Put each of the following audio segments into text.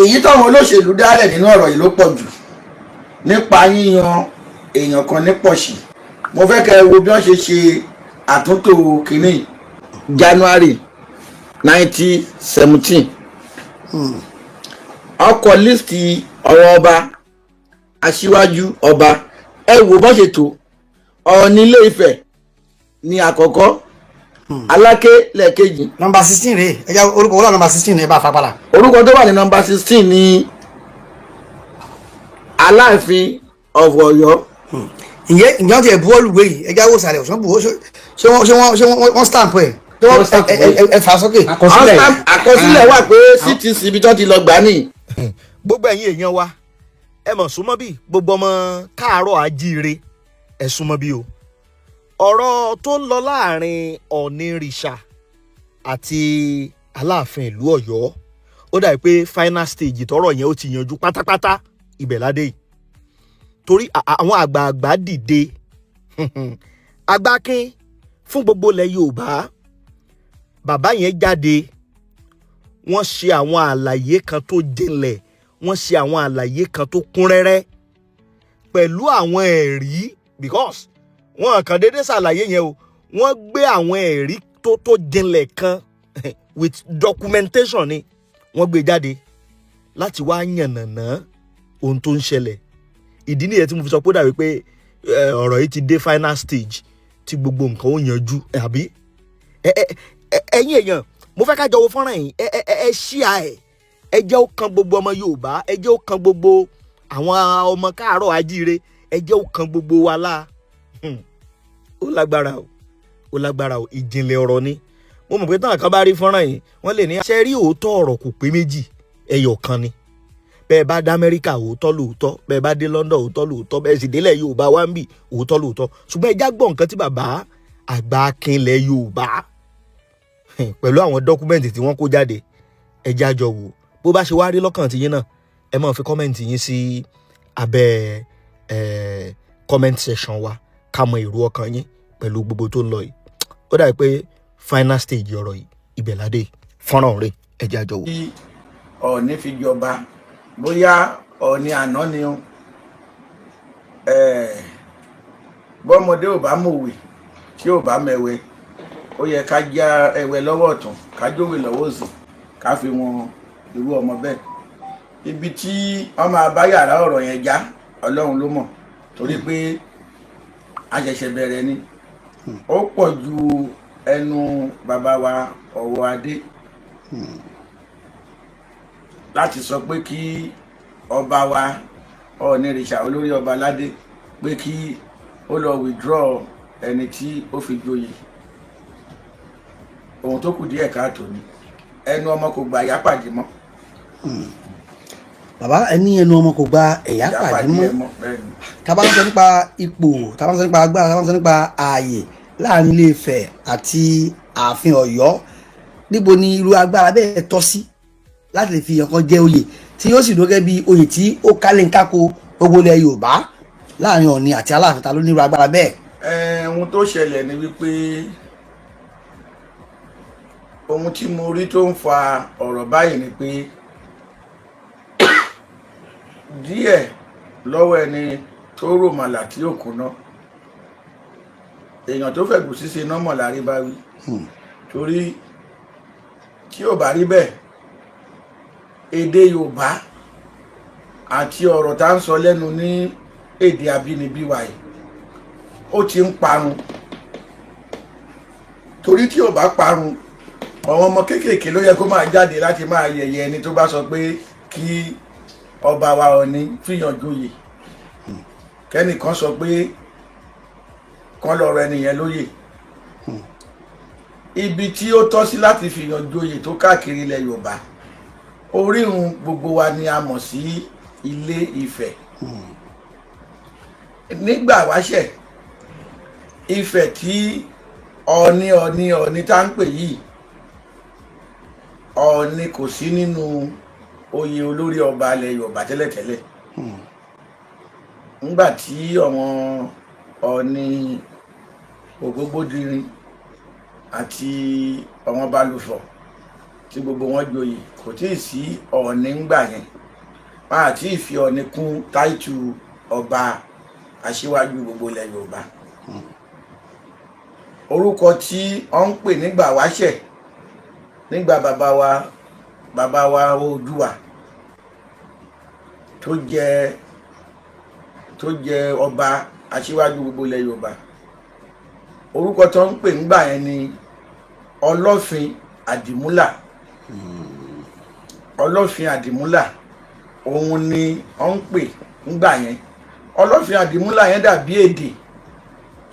Èyí táwọn olóṣèlú dálẹ̀ nínú ọ̀rọ̀ yìí ló pọ̀ jù nípa yíyan èèyàn kan ní pọ̀ṣì. Mo fẹ́ kẹ́ ẹ wo bí wọ́n ṣe ṣe àtúntò kínní. January 1917, ọkọ̀ list ọ̀rọ̀ ọba, aṣíwájú ọba. Ẹ wò bọ́n ṣe tó. Ọ̀ọ̀ni Ilé Ifẹ̀ ní àkọ́kọ́, Aláké lẹ́ẹ̀kejì. Nọ́mbà 16 rèé. Ẹ jẹ́ orúkọ wọlé nọ́mbà 16, ẹ bá fa padà. Orúkọ tó wà ní nọ́mbà 16 ní Aláàfin of Ọ̀yọ́. Ǹjẹ́ wọ́n ti ẹ̀ buwọ́ lùwé yìí? Ẹ jáwọ́ sàlẹ̀ ọ̀sán buwọ́. Ṣé wọ́n stamp ẹ̀? Ṣé wọ́n Wọ́n stamp ẹ fà sókè? Àkọsílẹ̀. Àkọsílẹ̀ wà pé CTC ibi tó ti lọ gbà ní. Gbogbo ẹ̀yin èèyàn wa, ẹ mọ̀ súnmọ́ bí. Gbogbo ọmọ káàárọ̀ ajíire, ẹ súnmọ́ bí o. Ọ̀rọ̀ tó ń lọ láàrin Ọ̀nìrìṣà àti Aláàfin ìlú Ọ̀yọ́, ó dàbí pé final stage tọ́rọ̀ yẹn ó ti yanjú pátápátá. Ibẹ̀ ládé yìí, torí àwọn àgbààgbà dìde, agbákin fún gbogbo ilẹ̀ Yorùbá. Bàbá yẹn jáde, wọ́n ṣe àwọn àlàyé kan tó jinlẹ̀, wọ́n ṣe àwọn àlàyé kan tó kún rẹ́rẹ́ pẹ̀lú àwọn ẹ̀rí, because wọ́n kàn déédéé ṣàlàyé yẹn o. Wọ́n gbé àwọn ẹ̀rí tó jinlẹ̀ kan with documentation ni wọ́n gbé jáde láti wá yànnàná ohun tó ń ṣẹlẹ̀. Ìdí nìyẹn tí mo fi sọ pé ó dàbí pé ọ̀rọ̀ yìí ti dé final stage tí gbogbo nǹkan ó yanjú. Àbí ẹ̀yin èèyàn, mo fẹ́ ká jọ wo fọ́nrán yìí. Ẹ ṣíà ẹ, ẹ jẹ́ ó kan gbogbo ọmọ Yorùbá, ẹ jẹ́ ó kan gbogbo àwọn ọmọ káàárọ̀ ajíire, ẹ jẹ́ ó kan gbogbo wa lá. Ó lágbára o, ó lágbára o. Ìjìnlẹ̀ ọ̀rọ̀ ni. Mo mọ̀ pé táwọn kan bá rí fọ́nrán yìí, wọ́n lè ní ṣe rí òótọ́ ọ̀rọ̀ kò pé méjì, ẹyọ kan ni. Bẹ́ẹ̀ bá dé Amẹ́ríkà, òótọ́ lóòótọ́. Bẹ́ẹ̀ bá dé London, òótọ́ lóòótọ́. Bẹ́ẹ̀ sì délẹ̀ Yorùbá wá ń bì, òótọ́ lóòótọ́. Ṣùgbọ́n ẹ já gbọ́ nǹkan tí bàbá àgbà akínlẹ̀ Yorùbá pẹ̀lú àwọn document tí wọ́n kó jáde, ẹ já jọ wò. Bó bá ṣe wá rí lọ́kàn tiyín náà, ẹ máa fi comment yín sí abẹ́ comment section wa, ká mọ èrò ọkàn yín pẹ̀lú gbogbo tó ń lọ yìí. Ó dàbí pé final stage ọ̀rọ̀ yìí, ibẹ̀ ládé. Fọ́nrán rẹ̀, ẹ já jọ wò. Tí Ọ̀ọ̀ni fi jọba, bóyá Ọ̀ọ̀ni àná ni o, bọ́mọdé ò bá mọ̀wé, tí ò bá mẹ̀wẹ́, ó yẹ ká já ẹwẹ́ lọ́wọ́ ọ̀tún, ká jówe lọ́wọ́ òsì, ká fi wọn irú ọmọ bẹ́ẹ̀. Ibi tí wọ́n máa bá yàrá ọ̀rọ̀ yẹn já, Ọlọ́run ló mọ̀, torí pé a ṣẹ̀ṣẹ̀ bẹ̀rẹ̀ ni. Ó pọ̀ ju ẹnu bàbá wa ọ̀wọ́ adé láti sọ pé kí ọba wa Ọ̀ọ̀nìrìṣà, olórí ọba aládé, pé kí ó lọ withdraw ẹni tí ó fi joyè. Ohun tó kù díẹ̀ káàtó ni. Ẹnu ọmọ kò gba ìyá pàdé mọ́. Bàbá, ẹni ẹnu ọmọ kò gba ẹ̀yà ìyá pàdé pàdé mọ́. Ẹ mọ́, bẹ́ẹ̀ ni. Tá bá ń sọ nípa ipò, tá bá ń sọ nípa agbára, tá bá ń sọ nípa ààyè láàrin Ilé Ifẹ̀ àti ààfin Ọ̀yọ́, níbo ni irú agbára bẹ́ẹ̀ tọ́ sí láti lè fi ọ̀kan jẹ oyè tí yóò sì dúró gẹ́gẹ́ bí oyè tí ó kálé ńkákó gbogbo ilẹ̀ Yorùbá láàrin Ọ̀ọ̀ni àti Aláàfin? Ta ló ní irú agbára bẹ́ẹ̀? Ohun tó ṣẹlẹ̀ ni wípé ohun tí mo rí tó ń fa ọ̀rọ̀ báyìí ni pé díẹ̀ lọ́wọ́ ẹni tó rò màlà tí ò kúnná, èèyàn tó fẹ̀gùn ṣíṣe náà mọ̀ lárí bá wí. Torí tí ò bá rí bẹ́ẹ̀, èdè Yorùbá àti ọ̀rọ̀ tá ń sọ lẹ́nu ní èdè abínibí wa yìí, ó ti ń parun. Torí tí ò bá parun, àwọn ọmọ kéékèèké ló yẹ kó máa jáde láti máa yẹ̀yẹ́ ẹni tó bá sọ pé kí ọba wa Ọọ̀ni fìyàn joyè, kẹ́nìkan sọ pé kán lọ rọ ẹnìyẹn lóyè. Ibi tí ó tọ́ sí láti fìyàn joyè tó káàkiri ilẹ̀ Yorùbá, orírun gbogbo wa ni a mọ̀ sí Ilé Ifẹ̀. Nígbà wáṣẹ̀, Ifẹ̀ tí Ọọ̀ni Ọọ̀ni Ọọ̀ni tá ń pè yìí, Ọọ̀ni kò sí nínú oyè olórí ọba ilẹ̀ Yorùbá tẹ́lẹ̀tẹ́lẹ̀. Ńgbà tí àwọn Ọọ̀ni Ògógbódìrín àti àwọn Balùfọ̀ Tí gbogbo wọn joyè, kò tí ì sí Ọọ̀ni ńgbà yẹn. Wọn àti ìfi Ọọ̀ni kún táìtù ọba aṣíwájú gbogbo ilẹ̀ Yorùbá. Orúkọ tí wọ́n ń pè nígbà wáṣẹ̀, nígbà bàbá wa Oòduà tó jẹ ọba aṣíwájú gbogbo ilẹ̀ Yorùbá, orúkọ tó ń pè nígbà yẹn ni Ọlọ́fin Àdìmúlà. Ọlọ́fin Àdìmúlà, òun ni wọ́n ń pè nígbà yẹn. Ọlọ́fin Àdìmúlà yẹn dàbí èdè.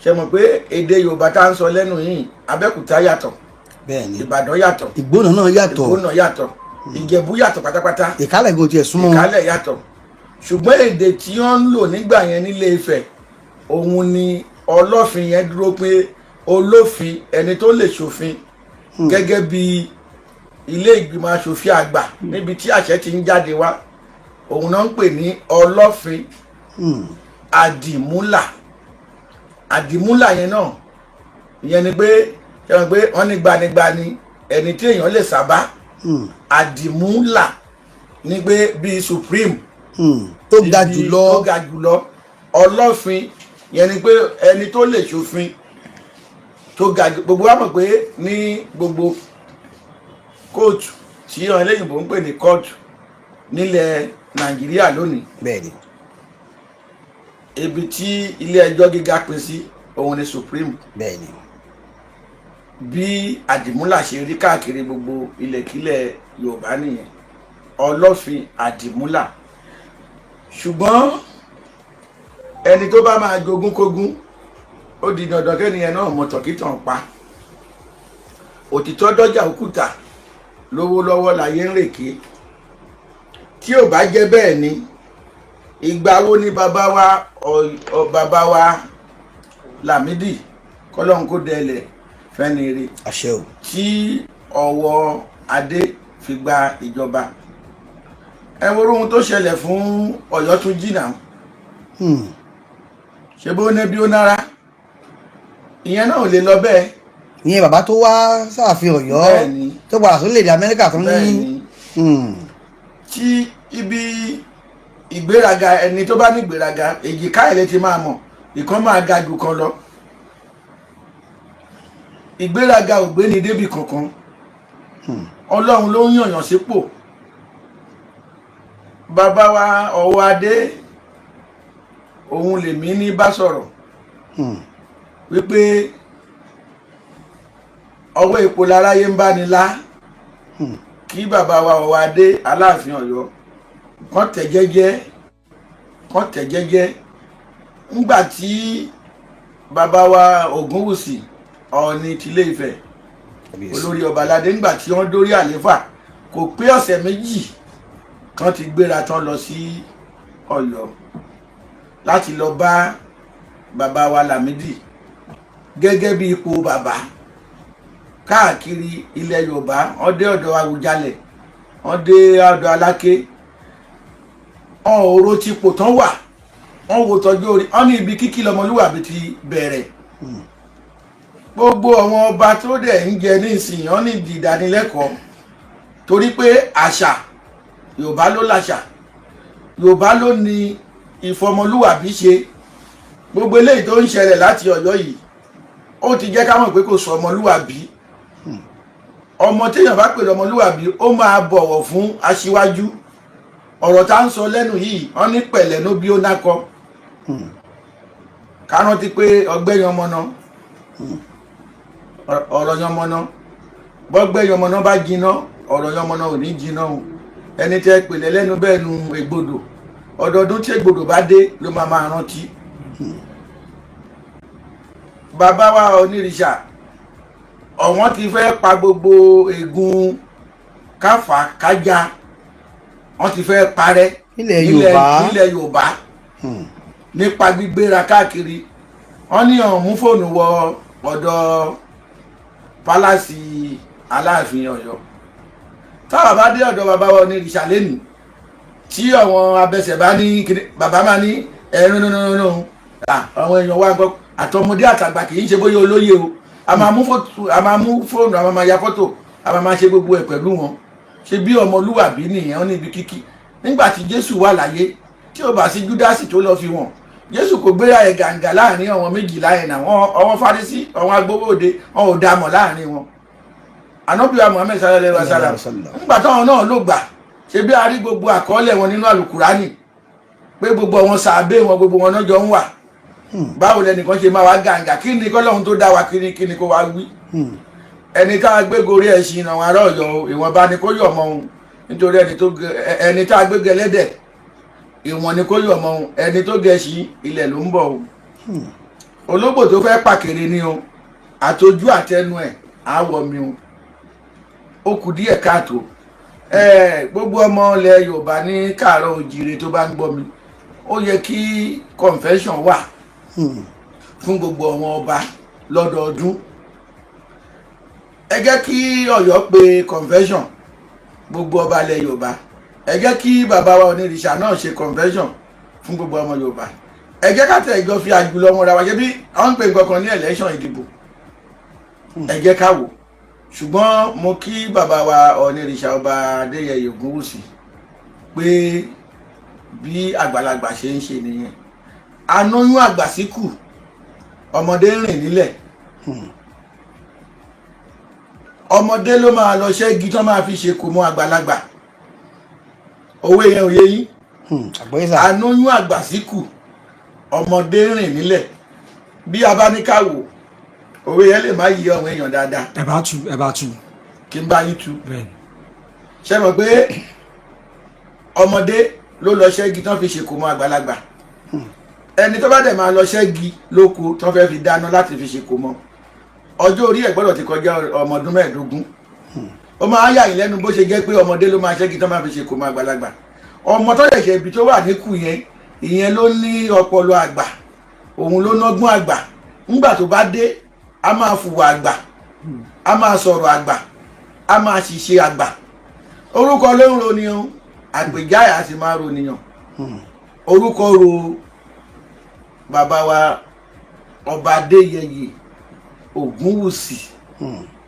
Ṣe mọ̀ pé èdè Yorùbá tá à ń sọ lẹ́nu yìí, Abẹ́òkúta yàtọ̀, Bẹ́ẹ̀ni. Ìbàdàn yàtọ̀, Ìgbónà náà yàtọ̀. Ìgbónà yàtọ̀, Ìjẹ̀bú yàtọ̀ pátápátá. Ìkálẹ̀ kò tiẹ̀ súnmọ́ wọn. Ìkálẹ̀ yàtọ̀. Ṣùgbọ́n èdè tí wọ́n ń lò nígbà yẹn nílé Ifẹ̀, òun ni Ọlọ́fin yẹn dúró pé olófin, ẹni tó lè ṣòfin gẹ́gẹ́ bí ilé ìgbìmọ̀ aṣòfin àgbà níbi tí àṣẹ ti ń jáde wá, òun náà ń pè ní Ọlọ́fin Àdìmúlà. Àdìmúlà yẹn náà, ìyẹn ni pé, ṣe wọn pé wọ́n ní gbanigbani, ẹni tí èèyàn lè sábà. Àdìmúlà ni pé bíi supreme, Tó ga ibi jùlọ. Tó ga jùlọ. Ọlọ́fin yẹn ni pé ẹni tó lè ṣòfin tó ga jù. Gbogbo wa mọ̀ pé ní gbogbo kóòtù tí àwọn eléyìnbó ń pè ní kóòtù nílẹ̀ Nàìjíríà lónìí, ibi tí ilé ẹjọ́ gíga pín sí, òun ni supreme. Bí Àdìmúlà ṣe rí káàkiri gbogbo ilẹ̀kílẹ̀ Yorùbá nìyẹn, Ọlọ́fin Àdìmúlà. Ṣùgbọ́n ẹni tó bá máa jogún kógún, ó di dandan kẹ́niyẹn náà mọ tọ̀kítàn pa. Òtítọ́ dọ́jà òkúta lówó lọ́wọ́ láyé ń rèké. Tí ò bá jẹ́ bẹ́ẹ̀ ni, ìgbà wo ni bàbá wa Lámìdí, kọ́lọ́hún kó dẹlẹ̀ fẹ́ni rí, Àṣẹ o. tí ọwọ́ adé fi gba ìjọba? Ẹ wo ohun tó ṣẹlẹ̀ fún Ọ̀yọ́túnjí náà. Ṣe bó ní bí ó nára, ìyẹn náà ò lè lọ bẹ́ẹ̀. Ìyẹn bàbá tó wá sáàfin Ọ̀yọ́ Bẹ́ẹ̀ni. tó padà sórílẹ̀-èdè Amẹ́ríkà tó ní. Bẹ́ẹ̀ni. Tí ibi ìgbéraga, ẹni tó bá ní ìgbéraga, èjìká ẹ̀ lè ti máa mọ̀, ìkan máa ga jù kan lọ. Ìgbéraga ò gbé ni débi kankan. Ọlọ́run ló ń yànyàn sípò. Bàbá wa ọwọ́ adé, òun lèmi ní bá sọ̀rọ̀ wípé ọwọ́ èpo láráyé ń bá ni lá. Kí bàbá wa ọwọ́ adé Aláàfin Ọ̀yọ́ kàn tẹ̀ jẹ́jẹ́, kàn tẹ̀ jẹ́jẹ́. Ńgbà tí bàbá wa Ògúnwùsì, Ọọ̀ni tìlé Ifẹ̀, olórí ọba aládé, ńgbà tí wọ́n dórí àléfà, kò pé ọ̀sẹ̀ 2 kan ti gbéra tán lọ sí Ọ̀yọ́ láti lọ bá bàbá wa Lámìdí gẹ́gẹ́ bí ipò bàbá káàkiri ilẹ̀ Yorùbá. Wọ́n dé ọ̀dọ̀ Àwùjalẹ̀, wọ́n dé ọ̀dọ̀ Aláké, wọn ò ro tipò tán wà, wọ́n wo tọ́jú orí wọ́n ní ibi kíkí lọmọlúwàbí ti bẹ̀rẹ̀. Gbogbo àwọn ọba tó dẹ̀ ń jẹ ní ìsìn, wọ́n ní ìdánilẹ́kọ̀ọ́, torí pé àṣà Yorùbá ló láṣà, Yorùbá ló ní ìfọmọlúwàbí ṣe. Gbogbo eléyìí tó ń ṣẹlẹ̀ láti Ọ̀yọ́ yìí, ó ti jẹ́ ká mọ̀ pé kò sọ ọmọlúwàbí. Ọmọ téèyàn bá pè lọmọlúwàbí, ó máa bọ̀wọ̀ fún aṣíwájú. Ọ̀rọ̀ tá ń sọ lẹ́nu yìí, wọ́n ní pẹ̀lẹ́ ló bí ó nákọ. Ká rántí pé ọgbẹ́ yanmọ́nà, ọ̀rọ̀ yanmọ́nà, bọ́gbẹ́ yanmọ́nà bá jiná, ọ̀rọ̀ yanmọ́nà ò ní jiná o. Ẹni tẹ́ pèlẹ́ lẹ́nu bẹ́ẹ̀ nu ègbodò, ọdọọdún tí ègbodò bá dé ló máa máa rántí. Bàbá wa onírìṣà, ọ̀wọ́n ti fẹ́ pa gbogbo ègún káfà kájà, wọ́n ti fẹ́ parẹ́ Nílẹ̀ Yorùbá. Nílẹ̀ Yorùbá, nípa gbígbéra káàkiri. Wọ́n ní ọ̀hún mú fóònù wọ ọ̀dọ̀ palace Aláàfin Ọ̀yọ́. Táwa bá dé ọ̀dọ̀ bàbá wa onírìṣà lẹ́nu, tí àwọn abẹsẹ̀ bá ní bàbá máa ní ẹ̀rọ nínú àwọn èèyàn wa gbọ́, àtọmọdé àtàgbà, kì í ṣe bóyá olóyè o. A máa mú fóònù, a máa ya fọ́tò, a A máa máa ṣe gbogbo ẹ̀ pẹ̀lú wọn. Ṣe bí ọmọlúwàbí nìyẹn, ó ní ibi kíkí. Nígbà tí Jésù wà láyé, tí ò bá sí Júdásì tó lọ fi wọn, Jésù kò gbéra ẹ̀ gàǹgà láàrin àwọn 12 yẹn náà. Wọn àwọn Farisí, àwọn agbowóde, wọn ò dá mọ̀ láàrin wọn. Ànábì wa Muhammed sallallahu alaihi wa sallam, nígbà táwọn náà ló gbà, ṣe bí a rí gbogbo àkọọ́lẹ̀ wọn nínú àlùkùránì pé gbogbo àwọn sàábé wọn, gbogbo wọn náà jọ ń wà. Báwo lẹnìkan ṣe máa wá gàǹgà? Kí ni kọ́lọ́hún tó dá wa? Kí ni kó wá wí? Ẹni tá a gbé gorí ẹṣin, àwọn ará Ọ̀yọ́, ìwọ̀nba ni kó yọ̀ mọ́ òun, nítorí ẹni tá a gbé gẹlẹ́dẹ̀, ìwọ̀n ni kó yọ̀ mọ́ òun. Ẹni tó gẹṣin, ilẹ̀ ló ń bọ̀ o. Ológbò tó fẹ́ pàkèrè ni o, àtọjú àtẹnu ẹ̀ àwọ̀ mi o. Ó kù díẹ̀ káàtó. Gbogbo ọmọ ilẹ̀ Yorùbá ní káàárọ̀ òjìrè tó bá ń gbọ́ mi, ó yẹ kí convention wà fún gbogbo àwọn ọba lọ́dọọdún. Ẹ jẹ́ kí Ọ̀yọ́ pe convention gbogbo ọba ilẹ̀ Yorùbá. Ẹ jẹ́ kí bàbá wa Onírìṣà náà ṣe convention fún gbogbo ọmọ Yorùbá. Ẹ jẹ́ ká tẹ̀ ìjọ fi àjùlọ wọn ra wa. Ṣe bí àwọn ń pè nǹkan kan ní election, ìdìbò, ẹ jẹ́ ká wò. Ṣùgbọ́n mo kí bàbá wa Onírìṣà, Ọba Adéyẹyè Ògúnwùsì, pé bí àgbàlagbà ṣe ń ṣe nìyẹn. Anóyún àgbà síkù, ọmọdé ń rìn nílẹ̀. Ọmọdé ló máa lọ ṣẹ́gi tán máa fi ṣe kò mọ àgbàlagbà. Òwe yẹn ò yé yín? Àgbọ̀yé sà. Anóyún àgbà síkù, ọmọdé ń rìn nílẹ̀. Bí a bá ní ká wò, òwe yẹn lè má yí ọmọ èèyàn dáadáa. Ẹ bá tu, ẹ bá tu. Kí n bá yín tu? Bẹ́ẹ̀ ni. Ṣe mọ̀ pé ọmọdé ló lọ ṣẹ́gi tán fi ṣe kò mọ àgbàlagbà? Ẹni tó bá dẹ̀ máa lọ ṣẹ́gi lóko tán fẹ́ fi dáná láti fi ṣe kò mọ, ọjọ́ orí ẹ̀ gbọ́dọ̀ ti kọjá ọmọ ọdún 15. Ó máa yà yín lẹ́nu bó ṣe jẹ́ pé ọmọdé ló máa ṣẹ́gi tán máa fi ṣe kò mọ àgbàlagbà. Ọmọ tó ṣẹ̀ṣẹ̀ ibi tó wà níkù yẹn, ìyẹn ló ní ọpọlọ àgbà, òun ló nọ́gbọ́n àgbà. Ńgbà tó bá dé, a máa fùwà àgbà, a máa sọ̀rọ̀ àgbà, a máa ṣiṣẹ́ àgbà. Orúkọ ló ń roni o, àgbèjáyà sì máa ronìyàn. Orúkọ ro bàbá wa Ọba Adéyẹyè Ògúnwùsì.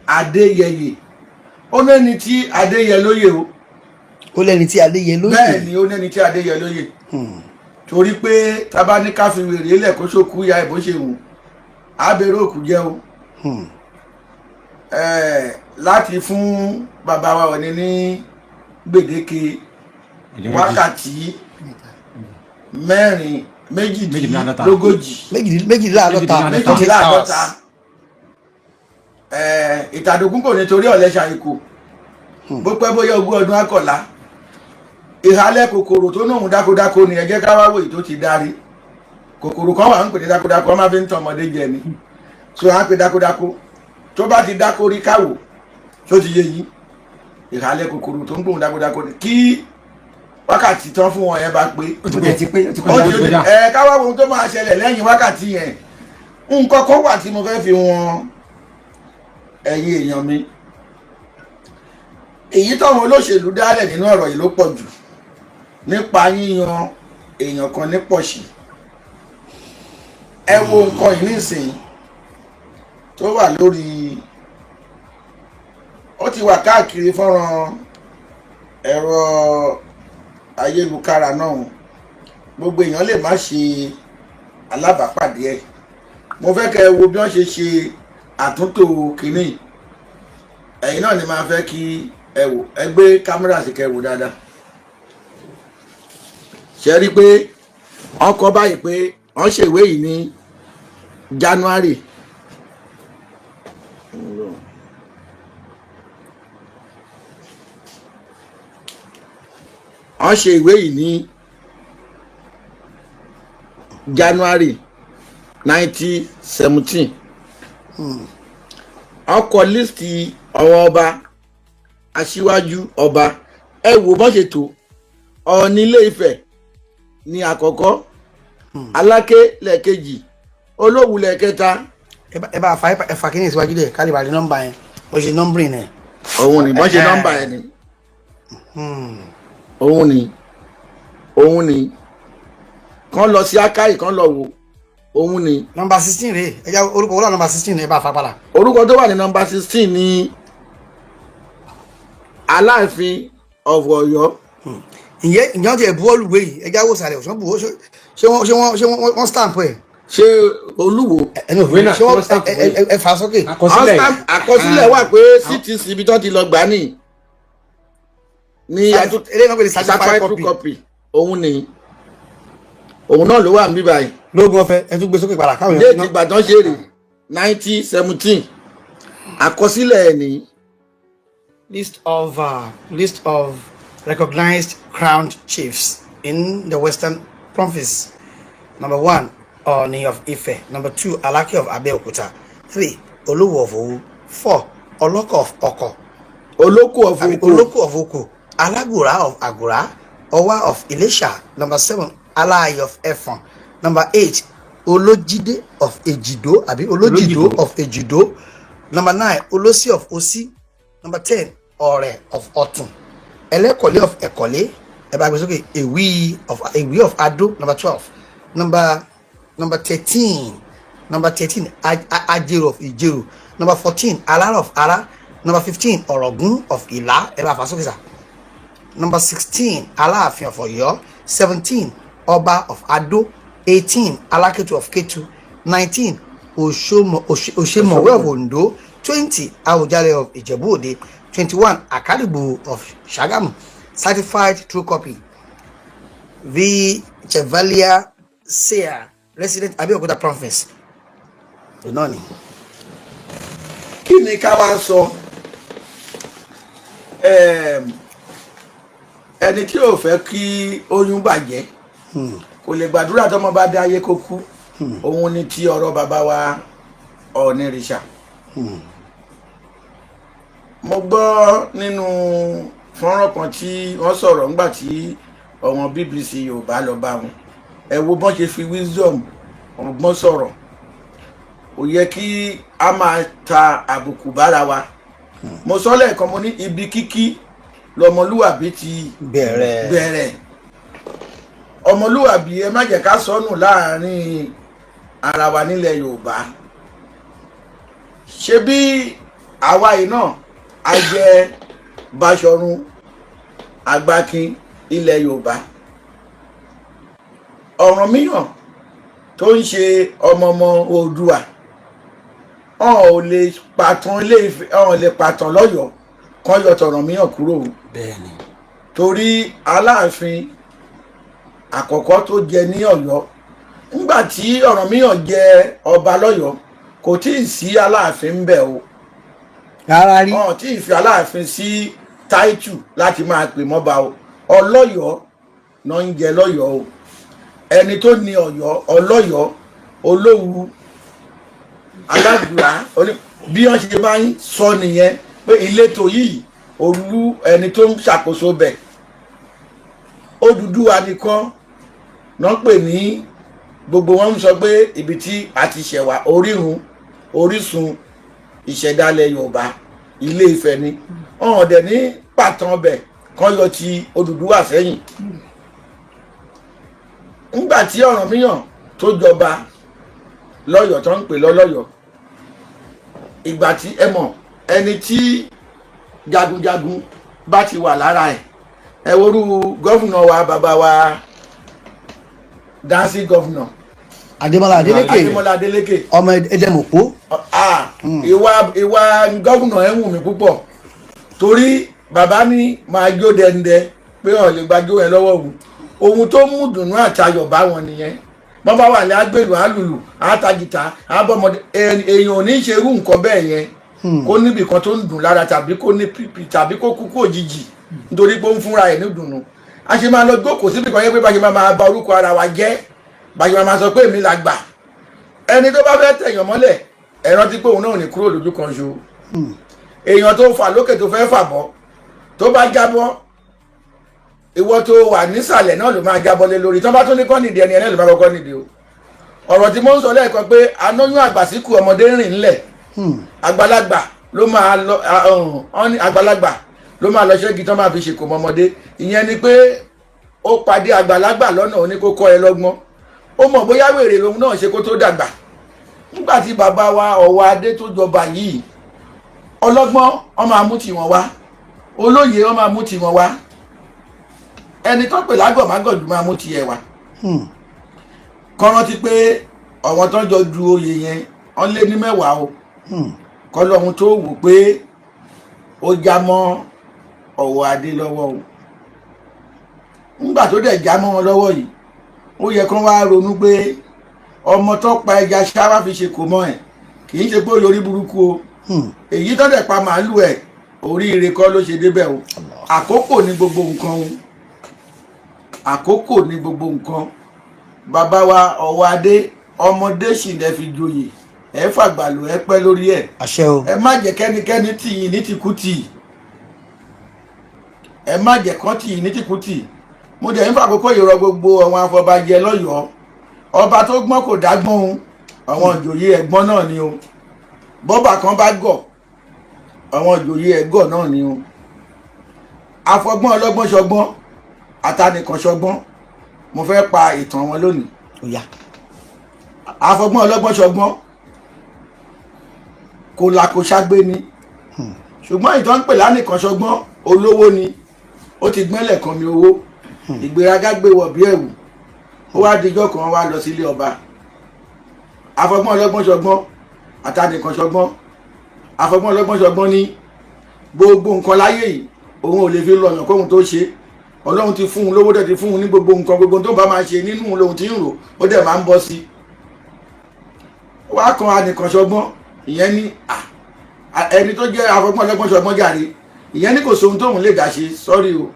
Adéyẹyè, ó lẹ́ni tí adéyẹ lóyè o. Ó lẹ́ni tí adéyẹ lóyè. Bẹ́ẹ̀ ni, ó lẹ́ni tí adéyẹ lóyè, torí pé tábà ní ká fi wèrè lẹ̀ kó ṣòkú ya ẹ̀ bó ṣe wù, á bẹ̀rẹ̀ òkú jẹ́ o. Láti fún bàbá wa Ọọ̀ni ní gbèdéke wákàtí 4 38. 72. 72. Ìtàdógún kò ní torí ọ̀lẹ́ ṣàìkò. Bó pẹ́ bóyá, 20 ọdún akọ̀lá. Ìhàlẹ̀ kòkòrò tó nóhun dákódákó ni. Ẹ jẹ́ ká wá wòye tó ti darí. Kòkòrò kan wà ń pè ní dákódákó, wọ́n máa fi ń tàn ọmọdé jẹ ni. So à ń pè dákódákó, tó bá ti dákó rí káwò tó ti yé yín. Ìhàlẹ̀ kòkòrò tó ń gbóhùn dákódákó ni. Kí wákàtí tán fún wọn yẹn bá pé, ó ti pé, ó ti ó kọjá, ó ti ti kọjá. Ẹ ká wá wo ohun tó máa ṣẹlẹ̀ lẹ́yìn wákàtí yẹn. Nǹkan kan wà tí mo fẹ́ fi wọn ẹ̀yin èèyàn mi. Èyí táwọn olóṣèlú dálẹ̀ nínú ọ̀rọ̀ yìí ló pọ̀ jù nípa yíyan èèyàn kan ní pọ̀ṣì. Ẹ wo nǹkan yìí nísìnyí tó wà lórí, ó ti wà káàkiri fọ́nrán ẹ̀rọ ayélujára náà. Gbogbo èèyàn lè má ṣe alábàápàdé ẹ̀. Mo fẹ́ kẹ́ ẹ wo bí wọ́n ṣe ṣe àtúntò kínní. Ẹ̀yin náà ni máa fẹ́ kí ẹ wò. Ẹ gbé kámẹ́rà sí kẹ́ ẹ wò dáadáa. Ṣe rí i pé wọ́n kọ báyìí pé wọ́n ṣèwé yìí ní January wọ́n ṣe ìwé yìí ní January 1917. Wọ́n kọ list àwọn ọba, aṣíwájú ọba. Ẹ wò bọ́n ṣe tó. Ọọ̀ni Ilé Ifẹ̀ ní àkọ́kọ́, Aláké lẹ́ẹ̀kejì, Olówu lẹ́ẹ̀kẹta. Ẹ bá fa, ẹ fa kí ní ìsíwájú dẹ̀ ká lè bá rí nọ́mbà yẹn, bó ṣe numbering ẹ̀. Òun ni bọ́n ṣe nọ́mbà ẹ̀ ni. Òun ni kán lọ sí akáyì, kán lọ wò, òun ni. Nọ́mbà 16 rèé. Ẹ já orúkọ wọlé nọ́mbà 16, ẹ bá fa padà. Orúkọ tó wà ní nọ́mbà 16 ní Aláàfin of Ọ̀yọ́. Ǹjẹ́ wọ́n ti ẹ̀ buwọ́lù ìwé yìí? Ẹja wò sàlẹ̀, ṣé wọ́n buwọ́, ṣé wọ́n stamp ẹ̀? Ṣé Olúwo? Ẹnu Ìwé náà, ṣé wọ́n wọ́n stamp ẹ ẹ ẹ fà sókè. Àkọsílẹ̀ yìí. Àkọsílẹ̀ wà pé CTC ibi tó ti lọ gbà ní ní Eléyìí náà pè ní certified certified copy. true copy. Òun ni òun náà ló wà níbí báyìí. Lóògùn ọ̀fẹ́, ẹ tún gbé sókè padà káwọn Date èèyàn. ìgbà tán ṣe rè 1917, àkọsílẹ̀ ẹ̀ ní. List of recognized crowned chiefs in the Western Province. Number one, Ooni of Ife. Number two, Alake of Abeokuta. Three, Olowo of Owu. Four, Oloko of Oko. Olóko of I mean, Oko. Oloko of Oko. Alagura of Agura. Owa of Ilesha. Number seven, Alaaye of Efon. Number eight, Olojide of Ejido. Abi Olojido Olojido. of Ejido. Number nine, Olosi of Osi. Number 10, Ore of Otun. Elekole of Ekole. Ẹ bá gbé sókè, Ewi of Ado. Number 12. Number 13. Number 13, Ajero of Ijero. Number 14, Alara of Ara. Number 15, Orogun of Ila. Ẹ bá fà sókè sà. Number 16, Aláàfin of Ọ̀yọ́. 17, Ọba of Ado. 18, Alákẹ́tù of Ketu. 19, Òṣèmọ̀wé of Ondo. 20, Awùjalẹ̀ of Ìjẹ̀bú Òde. 21, Àkàdìgbò of Ṣàgámù. Certified true copy, V Chevalier Sear, resident Abeokuta Province. Náà ni. Kí ni ká wá sọ? Ẹni tí ò fẹ́ kí oyún bàjẹ́ kò lè gbàdúrà tọmọ bá dé ayé kó kú. Òun ni ti ọ̀rọ̀ bàbá wa Ọ̀nìrìṣà. Mo gbọ́ nínú fọ́nrán kan tí wọ́n sọ̀rọ̀ ńgbà tí ọmọ BBC Yorùbá lọ bá wọn. Ẹ wo bọ́n ṣe fi wisdom, ọgbọ́n sọ̀rọ̀. Kò yẹ kí a máa ta àbùkù bára wa. Mo sọ lẹ́ẹ̀kan, mo ní ibi kíkí lọmọlúwàbí ti bẹ̀rẹ̀. Bẹ̀rẹ̀ ọmọlúwàbí. Ẹ má jẹ́ ká sọnù láàrin ara wa nílẹ̀ Yorùbá. Ṣé bí àwa yìí náà a jẹ́ Báṣọ̀run Agbákin ilẹ̀ Yorùbá? Ọ̀rànmíyàn tó ń ṣe ọmọ ọmọ Oòduà, wọn ò lè pàtàn Ilé Ifẹ̀, wọn ò lè pàtàn lọ́yọ̀ọ́ kán yọ tọ̀rànmíyàn kúrò o. Torí Aláàfin àkọ́kọ́ tó jẹ ní Ọ̀yọ́, nígbà tí Ọ̀rànmíyàn jẹ ọba lọ́yọ̀ọ́, kò tí ì sí Aláàfin ń bẹ̀ o. Rárá rí. Wọn ò tí ì fi Aláàfin sí táìtù láti máa pè mọ́ba o. Ọlọ́yọ̀ọ́ náà ń jẹ lọ́yọ̀ọ́ o. Ẹni tó ní Ọ̀yọ́, Ọlọ́yọ̀ọ́, Olówu, Alágbùrá, bí wọ́n ṣe máa ń sọ nìyẹn pé ìletò yìí, olú ẹni tó ń ṣàkóso bẹ̀. Odùduwà nìkan náà pè ní gbogbo wọn ń sọ pé ibi tí a ti ṣẹ̀wà, orírun, orísun ìṣẹ̀dálẹ̀ Yorùbá, Ilé Ifẹ̀ ni. Wọn ò dẹ̀ ní pàtàn ọbẹ̀ kan yọ ti Odùduwà sẹ́yìn. Ńgbà tí Ọ̀rànmíyàn tó jọba lọ́yọ̀ọ́, tó ń pè lọ́lọ́yọ̀ọ́, ìgbà tí ẹ mọ̀ ẹni tí jagunjagun bá ti wà lára ẹ̀, ẹ worú governor wa, bàbá wa, dancing governor. Adémọ́lá Adélékè. Adémọ́lá Adélékè. Ọmọ Ẹdẹmọ̀pó. Ah, ìwà governor ẹ̀ wù mí púpọ̀, torí bàbá ní máa jó dẹ́ndẹ́ pé ọ̀ lè gbàjó ẹ lọ́wọ́ òun. Ohun tó mú dùnú àtayọ̀ bá wọn nìyẹn. Wọ́n bá wà ní agbèlú, àlùlù, àtàgìtà, àbọ̀mọdé. Èèyàn ò ní ṣe irú nǹkan bẹ́ẹ̀ yẹn kó níbì kan tó ń dùn lára, tàbí kó ní pípì, tàbí kó kú kú òjijì nítorí pé ó ń fúnra ẹ̀ ní dùnú. A ṣe máa lọ jókòó síbì kan yẹn pé bá ṣe máa máa ba orúkọ ara wa jẹ́, bá ṣe máa máa sọ pé èmi la gbà. Ẹni tó bá fẹ́ tẹ̀yàn mọ́lẹ̀, ẹ rántí pé òun náà ò ní kúrò lójú kan ṣo. Èèyàn tó fà lókè, tó fẹ́ fà bọ́, tó bá jábọ́, ìwọ tó wà nísàlẹ̀ náà ló máa jábọ́ lé lórí. Tó bá tún ní kọ́ nìdí, ẹni ẹni ló máa kọ́kọ́ nìdí o. Ọ̀rọ̀ tí mo ń sọ lẹ́ẹ̀kan pé anóyún àgbàsíkù ọmọdé rìn ńlẹ̀, àgbàlagbà ló máa lọ ọ́n ní àgbàlagbà ló máa lọ ṣẹ́gi tán máa fi ṣèkò mọ́ ọmọdé. Ìyẹn ni pé ó pàdé àgbàlagbà lọ́nà, ó ní kó kọ́ ẹ lọ́gbọ́n. Ó mọ̀ bóyá wèrè lòun náà ṣe kó tó dàgbà. Nígbà tí bàbá wa Ọ̀wọ́ Adé tó jọba yìí, ọlọ́gbọ́n ọmọ amú tí wọ́n wá. Olóye wọn máa mú tiwọn wá, ẹni tó pè lágọ̀mágọ̀jù máa mú tiẹ̀ wá. Kọ́ rántí pé àwọn tó ń jọ du oyè yẹn, wọ́n lé ní 10 o. Kọ́ lọ́hun tó wù pé ó já mọ́ ọ̀wọ́ adé lọ́wọ́ o. Ńgbà tó dẹ̀ já mọ́ wọn lọ́wọ́ yìí, ó yẹ kán wá ronú pé ọmọ tó pa ẹja ṣáwá fi ṣe kò mọ́ ẹ̀, kì í ṣe pé ó yorí burúkú o. Èyí tó dẹ̀ pa màálù ẹ̀, oríire kọ́ ló ṣe débẹ̀ o. Àkókò ní gbogbo nǹkan o, àkókò ní gbogbo nǹkan. Bàbá wa ọ̀wọ́ adé, ọmọdé sì lẹ fi joyè, ẹ fàgbàlù, ẹ pẹ́ lórí ẹ̀. Àṣẹ o. Ẹ má jẹ́ kẹ́nikẹ́ni tì yín ní tìkútì, ẹ má jẹ́ kán tì yín ní tìkútì. Mo dẹ̀ ń fàkókò ìrọ̀ gbogbo àwọn afọbajẹ lọ́yọ̀ọ́. Ọba tó gbọ́n kò dágbọ́n o, àwọn ìjòyè ẹ̀gbọ́n náà ni o. Bọ́bà kan bá gọ̀, àwọn ìjòyè ẹ̀gọ̀ náà ni o. Afọgbọ́n ọlọ́gbọ́n ṣọgbọ́n, atanìkan ṣọgbọ́n. Mo fẹ́ pa ìtàn wọn lónìí. Ó yá. Afọgbọ́n ọlọ́gbọ́n ṣọgbọ́n kò là kò ṣàgbé ni, ṣùgbọ́n ìtàn ń pè lánìkan ṣọgbọ́n, olówó ni. Ó ti gbẹ́lẹ̀ kan mi owó, ìgbéraga gbé wọ̀ bí ẹ̀wù. Ó wá dijọ́ kan, wá lọ sílé ọba. Afọgbọ́n ọlọ́gbọ́n ṣọgbọ́n, àtànìkan ṣọgbọ́n. Afọgbọ́n ọlọ́gbọ́n ṣọgbọ́n ní gbogbo nǹkan láyé yìí, òun ò lè fi lọ̀yàn kóhun tó ṣe. Ọlọ́run ti fún un lówó, dẹ̀ ti fún un ní gbogbo nǹkan. Gbogbo tó bá máa ṣe nínú lòun ti ń rò, ó dẹ̀ máa ń bọ́ sí i. Wá kan anìkan ṣọgbọ́n, ìyẹn ní ẹni tó jẹ́ afọgbọ́n ọlọ́gbọ́n ṣọgbọ́n jàre, ìyẹn ní kò sóhun tóun lè dá ṣe. Sọ́rí o,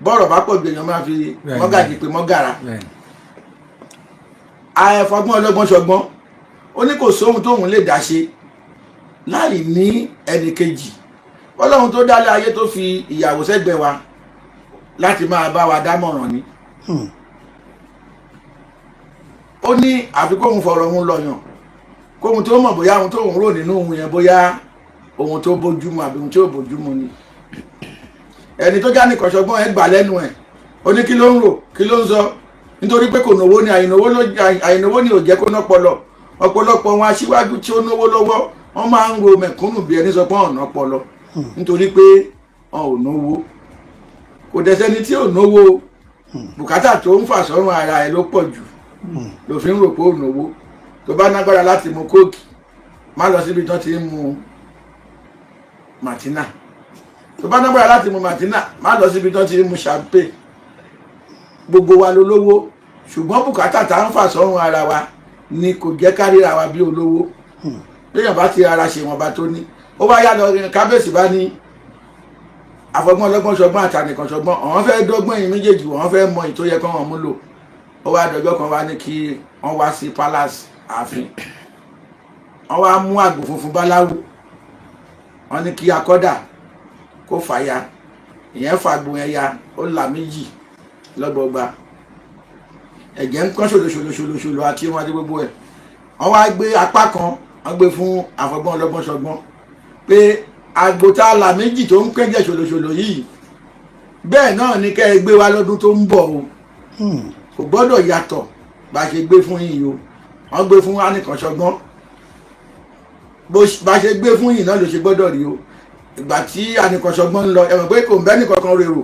bọ́ọ̀rọ̀ bá pọ̀ gbèyàn máa fi mọ́gàjì pé mọ́gàrà. Afọgbọ́n ọlọ́gbọ́n ṣọgbọ́n, ó ní kò sóhun tóun lè dá ṣe láì ní ẹnì kejì. Ọlọ́run tó dálé ayé tó fi ìyàwó sẹ́gbẹ̀ẹ́ wa láti máa bá wa dámọ̀ràn ni. Ó ní àfi kóhun fọ̀rọ̀ òun lọ̀yàn, kóhun tó mọ̀ bóyá ohun tóhun rò nínú òun yẹn, bóyá ohun tó bójúmu àbí ohun tí ò bójúmu ni. Ẹni tó já nìkan ṣọgbọ́n ẹ gbà lẹ́nu ẹ̀. Ó ní kí ló ń rò, kí ló ń sọ? Nítorí pé kò náwó ni, àìnáwó ni ò jẹ́ kó ná pọlọ. Ọ̀pọ̀lọpọ̀ wọn aṣíwájú tí ó náwó lọ́wọ́, wọ́n máa ń ro mẹ̀kúnnù bí ẹni sọ pé ọ̀nà ọpọlọ, nítorí pé wọn ò náwó. Kò dẹ̀ sẹ́ni tí ò náwó. Bùkátà tó ń fà sọ́run ara ẹ̀ ló pọ̀ jù ló fi ń rò pé ò náwó. Tó bá nágbára láti mu Coke, má lọ síbi tó ti ń mu Martina. Tó bá nágbára láti mu Martina, má lọ síbi tó ti ń mu champagne. Gbogbo wa ló lówó, ṣùgbọ́n bùkátà tá ń fà sọ́run ara wa ni kò jẹ́ ká ríra wa bí olówó. Léèyàn bá ti ara ṣe wọn bá tó ní, ó bá yá lọ. Kábíyèsí bá ní àfọgbọ́n ọlọ́gbọ́n ṣọgbọ́n àtànìkan ṣọgbọ́n, àwọn fẹ́ dọ́gbọ́n yìí méjèèjì, wọ́n fẹ́ mọ ìtó yẹ kán wọn mú lò. Ó wá dọjọ́ kan, wá ní kí wọ́n wá sí palace ààfin. Wọ́n wá mú àgbò funfun báláwú, wọ́n ní kí akọ́dà kó fàya. Ìyẹn fàgbò yẹn ya, ó là méjì lọ́gbọ̀gba, ẹ̀jẹ̀ ń kán ṣòlòṣòlòṣòlòṣòlò àti wọn àti gbogbo ẹ̀. Wọ́n wá gbé apá kan, wọ́n gbé fún àfọgbọ́n ọlọ́gbọ́n ṣọgbọ́n pé àgbò tá a là méjì tó ń kẹ́jẹ̀ ṣòlòṣòlò yìí, bẹ́ẹ̀ náà ni kẹ́ ẹ gbé wá lọ́dún tó ń bọ̀ o, kò gbọ́dọ̀ yàtọ̀ bá a ṣe gbé fún yìí o. Wọ́n gbé fún anìkànṣọgbọ́n, bá a ṣe gbé fún yìí náà ló ṣe gbọ́dọ̀ rí o. Ìgbà tí anìkànṣọgbọ́n ń lọ, ẹ mọ̀ pé kò ń bẹ́ nìkankan rèrò,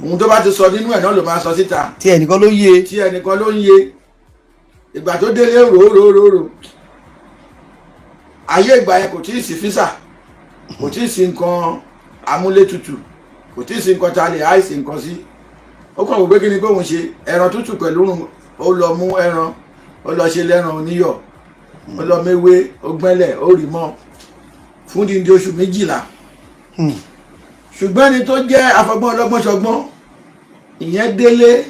ohun tó bá ti sọ nínú ẹ̀ náà ló máa sọ síta. Tí ẹnìkan ló yé. Tí ẹnìkan ló ń yé. Ìgbà tó délé, rò rò rò rò. Ayé ìgbà yẹn, kò tí ì sí freezer, kò tí ì sí nǹkan amúlétutù, kò tí ì sí nǹkan tá a lè ice nǹkan sí. Ó kàn wò pé kí ni kóun ṣe ẹran tútù pẹ̀lú rùn. Ó lọ mú ẹran, ó lọ ṣe lẹ́ran oníyọ̀, ó lọ méwé, ó gbẹ́lẹ̀, ó rì mọ́ fún dídí oṣù 12. Ṣùgbọ́n ẹni tó jẹ́ afọgbọ́n ọlọ́gbọ́n ṣọgbọ́n, ìyẹn délé,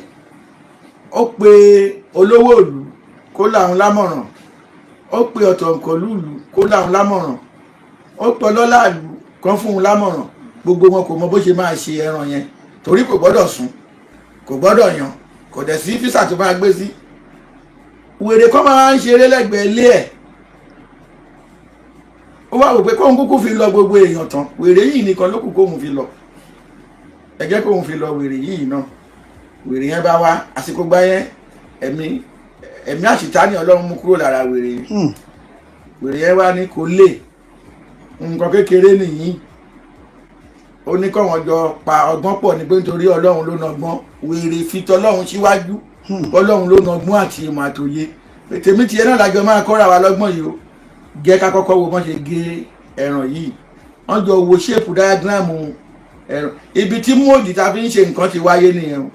ó pe olówó ìlú kó láwọn lámọ̀ràn, ó pe ọ̀tọ̀ǹkọ̀lú ìlú kó láwọn lámọ̀ràn, ó pe ọlọ́lá ìlú kan fún un lámọ̀ràn. Gbogbo wọn kò mọ bó ṣe máa ṣe ẹran yẹn, torí kò gbọ́dọ̀ sùn, kò gbọ́dọ̀ yan, kò dẹ̀ sí freezer tó máa gbé sí. Wèrè kan máa ń ṣeré lẹ́gbẹ̀ẹ́ ilé ẹ̀. Ó wá wò pé kóun kúkú fi lọ gbogbo èèyàn tán, wèrè yìí nìkan ló kù kóun fi lọ. Ẹ jẹ́ kóun fi lọ wèrè yìí náà. Wèrè yẹn bá wá àsìkò gbá yẹn, ẹ̀mí àṣìtáni Ọlọ́run mú kúrò lára wèrè yẹn. Wèrè yẹn wá ní kò lè nǹkan kékeré nìyí. Ó ní kọ́wọn jọ pa ọgbọ́n pọ̀ ní pé nítorí Ọlọ́run ló nọgbọ́n. Wèrè fi tọlọ́run síwájú, Ọlọ́run ló nọgbọ́n àti ìmọ̀ àtòye. Tèmi tiẹ̀ náà lájọ máa kọ́ra wa lọ́gbọ́n yìí o. Jẹ́ ká kọ́kọ́ wo bọ́n ṣe gé ẹran yìí. Wọ́n jọ wo shape diagram ẹran, ibi tí mold ta fi ń ṣe nǹkan ti wáyé nìyẹn o.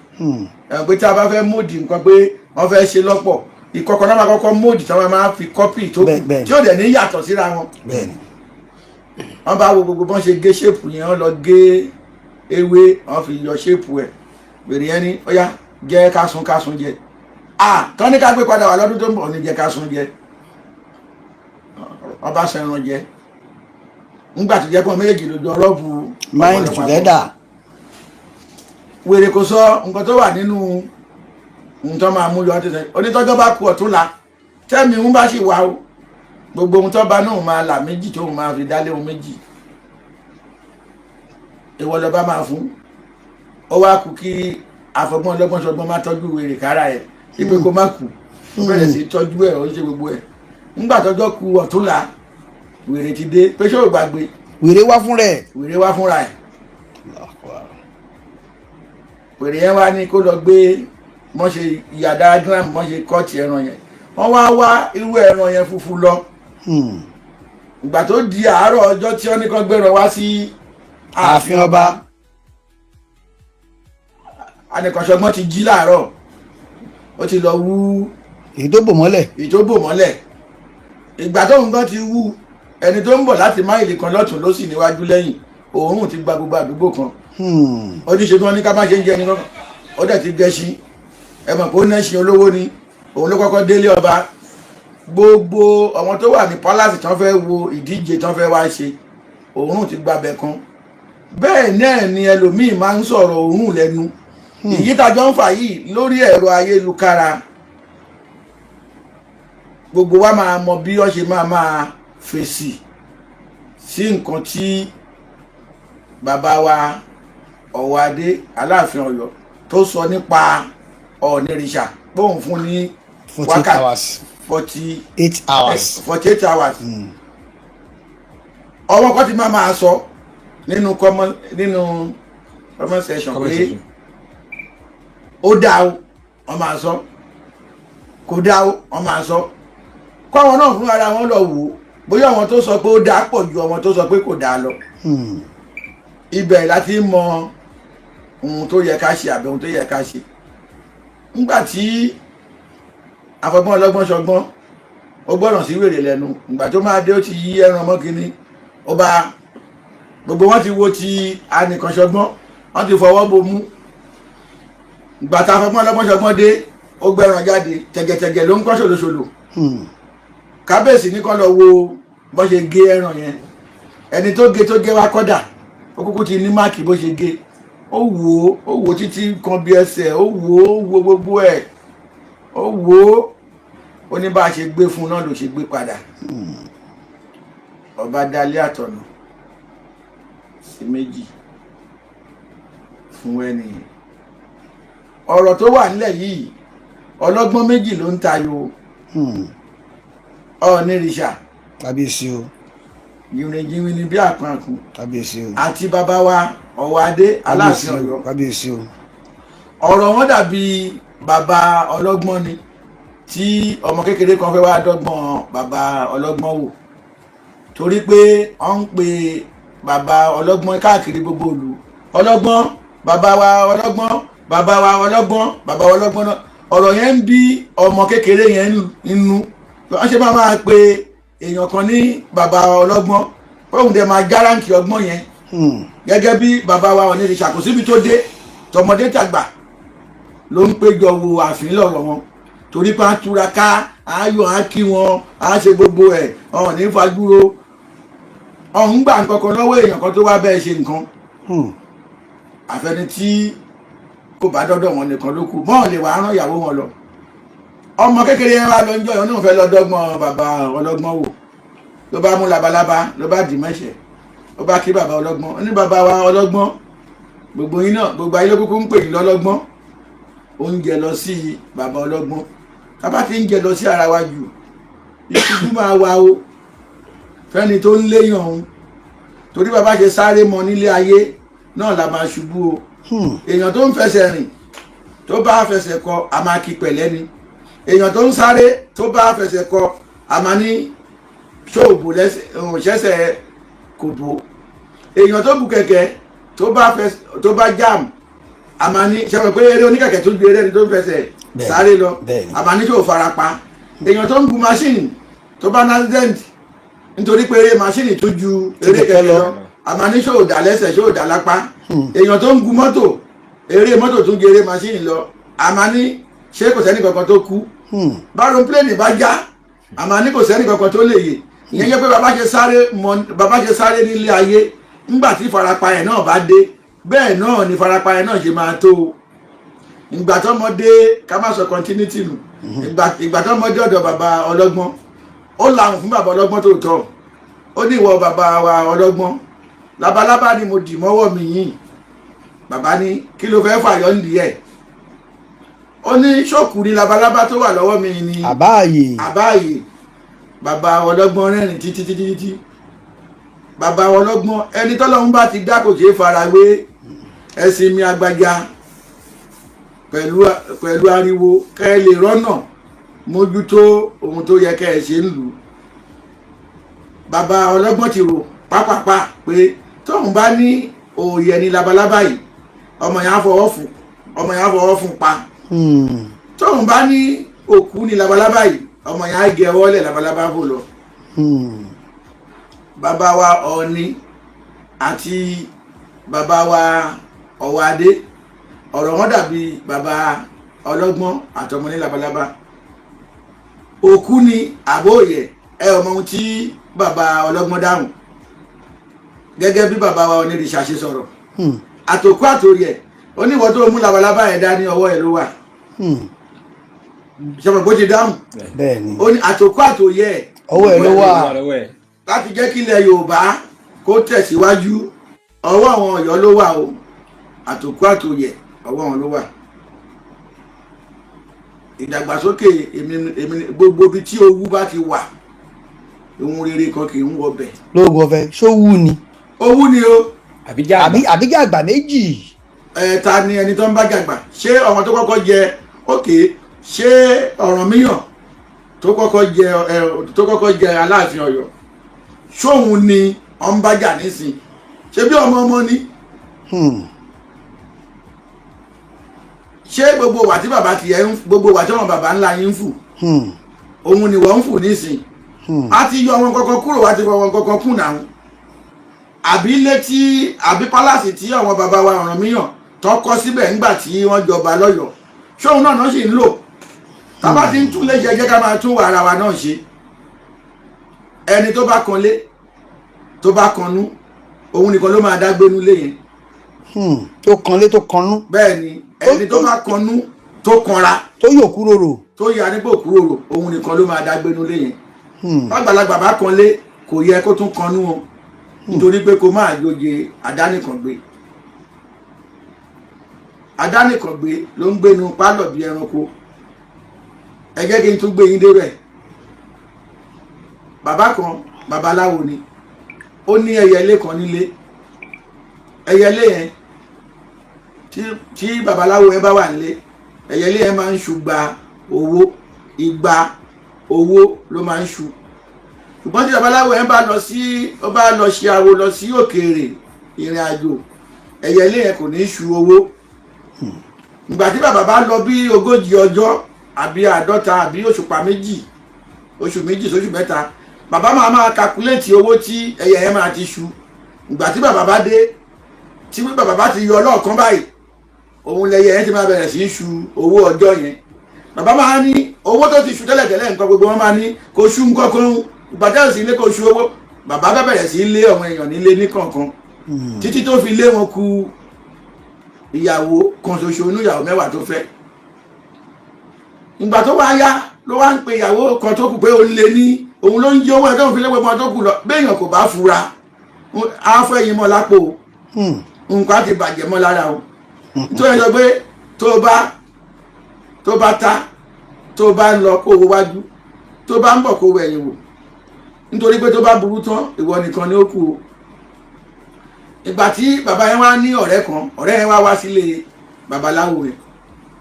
Ẹ̀rọ pé tí a bá fẹ́ mold nǹkan pé wọ́n fẹ́ ṣe lọ́pọ̀, ìkọ̀kọ̀ náà máa kọ́kọ́ mold tí wọ́n máa fi copy tó kù tí ó dẹ̀ ní yàtọ̀ síra wọn. Wọ́n bá wo gbogbo bọ́n ṣe gé shape yẹn, wọ́n lọ gé ewé, wọ́n fi yọ shape ẹ̀. Wèrè yẹn ní ó yá, jẹ́ ká sun, ká sun jẹ. Ah, tọ́ ní ká gbé padà wà lọ́dún tó ń bọ̀ ní jẹ́ ká sun jẹ. Wọ́n bá sẹ́ran jẹ ńgbà tó jẹ́ pé wọ́n méjèèjì ló jọ rọ́ọ̀bù Mind ọ̀pọ̀lọpọ̀. together. Wèrè kò sọ nǹkan tó wà nínú nǹkan máa mú yọ ọ́ tẹ̀sán. Onítọ́jọ́ bá kú ọ̀tún la tẹ́mi ń bá sì wà o, gbogbo ohun tó bá náà máa là méjì tó máa fi dálé ohun méjì, ìwọ lọba máa fún. Ó wá kú kí àfọgbọ́n ọlọ́gbọ́n ṣọgbọ́n má tọ́jú wèrè kára ẹ̀ ipe kó má kú. Ó bẹ̀rẹ̀ sí tọ́jú ẹ̀, ó ń ṣe gbogbo ẹ̀. Ńgbà tọ́jọ́ ku ọ̀tún la, wèrè ti dé pé ṣé ò gbàgbé. Wèrè wá fún rẹ̀. Wèrè wá fúnra ẹ̀. Wèrè yẹn wá ní kó lọ gbé wọ́n ṣe ìyá diagram, wọ́n ṣe cut ẹran yẹn. Wọ́n wá wá irú ẹran yẹn funfun lọ. Ìgbà tó di àárọ̀ ọjọ́ tí wọ́n ní kán gbẹ̀ràn wá sí ààfin ọba, Anìkànṣọgbọ́n ti jí láàárọ̀, ó ti lọ wú èyí tó bò mọ́lẹ̀. Èyí tó bò mọ́lẹ̀. Ìgbà tó nǹkan ti wú, ẹni tó ń bọ̀ láti máìlì kan lọ́tún ló sì níwájú lẹ́yìn, òórùn ti gba gbogbo àdúgbò kan. Ó ní ṣe tí wọ́n ní ká má ṣe ń jẹ ẹni kankan. Ó dẹ̀ ti gẹṣin. Ẹ mọ̀ pé ó nẹ́ṣin olówó ni, òun ló kọ́kọ́ délé ọba. Gbogbo àwọn tó wà ní palace tán fẹ́ wo ìdíje tán fẹ́ wá ṣe, òórùn ti gbabẹ̀ kan. Bẹ́ẹ̀ náà ni ẹlòmíì máa ń sọ̀rọ̀ òórùn lẹ́nu. Èyí tájọ́ ń fà yìí lórí ẹ̀rọ ayélujára, gbogbo wa máa mọ bí wọ́n ṣe máa máa fèsì sí nǹkan tí bàbá wa Ọ̀wọ́adé Aláàfin Ọ̀yọ́ tó sọ nípa Ọ̀nìrìṣà bóun fún ní 48 hours. 40 8 hours. 48 hours. Ọwọ́ kan ti máa máa sọ nínú comment section Comment pé section. Ó dáa o, wọ́n máa sọ. Kò dáa o, wọ́n máa sọ. Kọ́ àwọn náà fún ara wọn lọ wò ó, bóyá àwọn tó sọ pé ó dáa pọ̀ ju àwọn tó sọ pé kò dáa lọ. Ibẹ̀ láti mọ ohun tó yẹ ká ṣe àbí ohun tó yẹ ká ṣe. Ńgbà tí àfọgbọ́n ọlọ́gbọ́n ṣọgbọ́n, ó gbọ́ràn sí wèrè lẹ́nu. Ìgbà tó máa dé, ó ti yí ẹran mọ́ kínní. Ó bá gbogbo wọn ti wo ti anìkànṣọgbọ́n, wọn ti fọwọ́ bo mú. Ìgbà tá àfọgbọ́n ọlọ́gbọ́n ṣọgbọ́n dé, ó gbẹran jáde, tẹ̀gẹ̀tẹ̀gẹ̀ ló ń kọ́ ṣòlòṣòlò. Kábíyèsí ní kọ́ lọ wo bó ṣe gé ẹran yẹn. Ẹni tó gé, tó gé wá kọ́dà, ó kúkú ti ní mark bó ṣe gé. Ó wò ó, ó wò ó títí kan bí ẹsẹ̀, ó wò ó, wo gbogbo ẹ̀, ó wò ó. Ó ní bá a ṣe gbé fún un náà ló ṣe gbé padà. Ọba dalé àtọ̀nà sí méjì fún ẹni yẹn. Ọ̀rọ̀ tó wà nílẹ̀ yìí, ọlọ́gbọ́n méjì ló ń tayò. Ọ̀nìrìṣà, Kábíyèsí o. Jìnrìnjìnrìn ni bí àpọ̀nkùn. Kábíyèsí o. Àti bàbá wa Ọ̀wọ́adé Aláàfin Ọ̀yọ́. Kábíyèsí o. Ọ̀rọ̀ wọn dàbí bàbá ọlọ́gbọ́n ni tí ọmọ kékeré kan fẹ́ wá dọ́gbọ́n bàbá ọlọ́gbọ́n wò, torí pé wọ́n ń pe bàbá ọlọ́gbọ́n káàkiri gbogbo ìlú: ọlọ́gbọ́n, bàbá wa ọlọ́gbọ́n, bàbá wa ọlọ́gbọ́n, bàbá wa ọlọ́gbọ́n náà. Ọ̀rọ̀ yẹn ń bí ọmọ kékeré yẹn nínú. Wọ́n ṣe máa máa pe èèyàn kan ní bàbá ọlọ́gbọ́n, òun dẹ̀ máa guarantee ọgbọ́n yẹn. Gẹ́gẹ́ bí bàbá wa Ọ̀ọ̀ni ti ṣàkóso ibi tó dé, tọmọdé tàgbà ló ń péjọ wo ààfin lọ́rọ̀ wọn, torí pé á túraká, á yọ̀, á kí wọn, á ṣe gbogbo ẹ̀. Ọ̀hún ní fajúro, ọ̀hún gbà nǹkan kan lọ́wọ́ èèyàn kan tó wá bẹ́ẹ̀ ṣe nǹkan. Àfẹni tí kò bá dọ́dọ̀ wọn nìkan ló kù bọ́ọ̀ lè wàá rán ìyàwó wọn lọ. Ọmọ kékeré yẹn wá lọ ń jọ ìyọ́n náà fẹ́ lọ dọ́gbọ́n bàbá ọlọ́gbọ́n wò. Ló bá mú labalábá, ló bá dì mẹ́sẹ̀, ó bá kí bàbá ọlọ́gbọ́n. Ó ní, "Bàbá wa ọlọ́gbọ́n, gbogbo yín náà, gbogbo ayé ló kúkú ń pè yín lọ́lọ́gbọ́n." Oúnjẹ lọ sí bàbá ọlọ́gbọ́n. Tábà ti ń jẹ lọ sí ara wa jù, ìṣubú máa wà o fẹ́ni tó ń léyàn òun, torí bàbá ṣe sáré mọ nílé ayé. náà la máa ṣubú o. Èèyàn tó ń fẹsẹ̀ rìn tó bá fẹsẹ̀ kọ, a máa kí pẹ̀lẹ́ ni. Èèyàn tó ń sáré tó bá fẹsẹ̀ kọ, a máa ní ṣóòbù lẹ́sẹ̀ ṣẹ́sẹ̀ kò bò. Èèyàn tó bu kẹ̀kẹ́ tó bá jam, a máa ní ṣe pé eré oníkẹ̀kẹ́ tó ju eré ẹni tó ń fẹsẹ̀ sáré lọ, a máa ní ṣòwò fara pa. Èèyàn tó ń gun machine tó bá ní accident, nítorí pé eré machine tó ju eré kẹ̀kẹ́ lọ, a máa ní ṣòwò dà lẹ́sẹ̀, ṣòwò dà lápá. Èèyàn tó ń gun mọ́tò, eré mọ́tò tó ju eré machine lọ, a máa ní ṣé kò sẹ́ni kankan tó kú. Báwo plane bá já, a máa ní kò sẹ́ni kankan tó lè yè. Ìyẹn jẹ́ pé bàbá ṣe sáré nílé ayé, ńgbà tí farapa ẹ̀ náà bá dé, bẹ́ẹ̀ náà ni farapa ẹ̀ náà ṣe máa tó o. Ìgbà tọ́mọdé, ká má sọ continuity nù, ìgbà tọ́mọdé ọ̀dọ̀ bàbá ọlọ́gbọ́n, ó làwọn fún bàbá ọlọ́gbọ́n tó tọ́. Ó ní, "Ìwọ bàbá wa ọlọ́gbọ́n, labalábá ni mo dì mọ́wọ́ mi yìí." Bàbá ní, "Kí ló fẹ́ fàyọ́ ń di ẹ̀?" Ó ní, "Ṣókù ni labalábá tó wà lọ́wọ́ mi ni àbáàyè?" Àbáàyè. Bàbá ọlọ́gbọ́n rẹ́rìn títí títí títí. Bàbá ọlọ́gbọ́n, ẹni tọ́lọ́run bá ti dá kò ṣeé farawé. Ẹ̀sìn mi agbájá pẹ̀lú ariwo kẹ́ ẹ lè rọ́nà mójútó ohun tó yẹ kẹ́ ẹ ṣe ń lù ú. Bàbá ọlọ́gbọ́n ti rò pápápá pé tóun bá ní òòyẹ̀ ní labalábá yìí, ọmọ yẹn á fọwọ́ fún pa. Tóun bá ní òkú ní labalábá yìí, ọmọ yẹn á gẹ ọwọ́ lẹ̀, labalábá fò lọ. Bàbá wa Ọọ̀ni àti bàbá wa Ọ̀wádé, ọ̀rọ̀ wọn dàbí bàbá ọlọ́gbọ́n àtọmọ ní labalábá. Òkú ni àbóòyẹ ẹ ọmọ ohun tí bàbá ọlọ́gbọ́n dáhùn, gẹ́gẹ́ bí bàbá wa onírìṣà ṣe sọ̀rọ̀. Àtòkú àtòrí ẹ̀, oníwọ̀ tó mú labalábá ẹ̀ dání, ọwọ́ ẹ̀ ló wà. Ṣọmọ bó ti dáhùn? Bẹ́ẹ̀ ni. Ó ní àtòkú àtòrí ẹ̀, ọwọ́ ẹ̀ ló wà. Lọ́wọ́ ẹ̀. Láti jẹ́ kí ilẹ̀ Yorùbá kó tẹ̀síwájú, ọwọ́ àwọn Ọ̀yọ́ ló wà o. Àtòkú àtòyẹ̀, ọwọ́ wọn ló wà. Ìdàgbàsókè èmi èmi, gbogbo ibi tí owú bá ti wà, ohun rere kan kì í wọbẹ̀. Lóògùn ọ̀fẹ́ ṣó wú ni? Owú ni o. Àbíjà. Àbíjà àgbà méjì. Ẹ ta ni ẹni tó ń bá jàgbà? Ṣé ọmọ tó kọ́kọ́ jẹ òkè, ṣé Ọ̀rànmíyàn tó kọ́kọ́ jẹ ẹ, tó kọ́kọ́ jẹ Aláàfin Ọ̀yọ́, ṣóun ni ọ̀ ń bá jà nísìn? Ṣé bí ọmọ ọmọ ni? Ṣé gbogbo wà tí bàbá tiẹ̀ ń, gbogbo wà tí wọn bàbá ńlá yín ń fù, òun ni wọ́n ń fù nísìn? A ti yọ wọn kọ́kọ́ kúrò, wá ti fọ wọn kọ́kọ́ kùn náà. Àbí létí, àbí palace tí àwọn bàbá wa Ọ̀rànmíyàn tó kọ́ síbẹ̀ ńgbà tí wọ́n jọba lọ́yọ̀ọ́, ṣóun náà náà sì ń lò? Tábà ti ń tún lé ṣe, jẹ́ ká máa tún ara wa náà ṣe. Ẹni tó bá kanlé, tó bá kanú, òun nìkan ló máa dá gbénú lé yẹn. Tó kanlé, tó kanú. Bẹ́ẹ̀ ni, ẹni tó bá kanú, tó kanra, tó yòókù rorò, tó yà nípò kúrò, òun nìkan ló máa dá gbénú lé yẹn. Bàgbàlagbà bá kanlé, kò yẹ kó tún kanú o, nítorí pé kó máa joyè àdánìkàngbé. Àdánìkàngbé ló ń gbénu pálọ̀ bí ẹranko. Ẹ jẹ́ kí n tún gbé yín débẹ̀. Bàbá kan, babaláwo ni. Ó ní ẹyẹlé kan nílé. Ẹyẹlé yẹn, tí babaláwo yẹn bá wà nílé, ẹyẹlé yẹn máa ń ṣùgbà owó, igba owó ló máa ń ṣu. Ṣùgbọ́n tí babaláwo yẹn bá lọ sí, ó bá lọ ṣe awo lọ sí òkèèrè, ìrìn àjò, ẹyẹlé yẹn kò ní í ṣu owó. Ìgbà tí bàbá bá lọ bí 40 ọjọ́ àbí 50 àbí òṣùpá 2, oṣù 2 sóṣù 3, bàbá máa máa calculate owó tí ẹyẹ yẹn máa ti ṣu. Ìgbà tí bàbá bá dé, tí bàbá bá ti yọ ọlọ́ọ̀kan báyìí, òun lẹyẹ yẹn ti máa bẹ̀rẹ̀ sí í ṣu owó ọjọ́ yẹn. Bàbá máa ní owó tó ti ṣu tẹ́lẹ̀tẹ́lẹ̀, nǹkan gbogbo wọn máa ní kò ṣu nǹkan kan. Ìgbà tí sí ilé kò ṣu owó. Bàbá bá bẹ̀rẹ̀ sí í lé àwọn èèyàn nílé ní kọ̀ọ̀kan títí tó fi lé wọn ku ìyàwó kan ṣoṣo inú ìyàwó 10 tó fẹ́. Ìgbà tó wá yá, ló wá ń pe ìyàwó kan tó kù pé òun lè ní òun ló ń jí owó ẹ̀ tó ń fi lé gbogbo tó kù lọ. Béèyàn kò bá fura, á fẹ́ yín mọ́ lápò, nǹkan á ti bàjẹ́ mọ́ lára o. Tó yẹ sọ pé tó bá ta, tó bá ń lọ, kó wo wájú, tó bá ń bọ̀, kó wo ẹ̀yìn wò, nítorí pé tó bá burú tán, ìwọ nìkan ni ó kù o. Ìgbà tí bàbá yẹn wá ní ọ̀rẹ́ kan, ọ̀rẹ́ yẹn wá wá sílé babaláwo yẹn.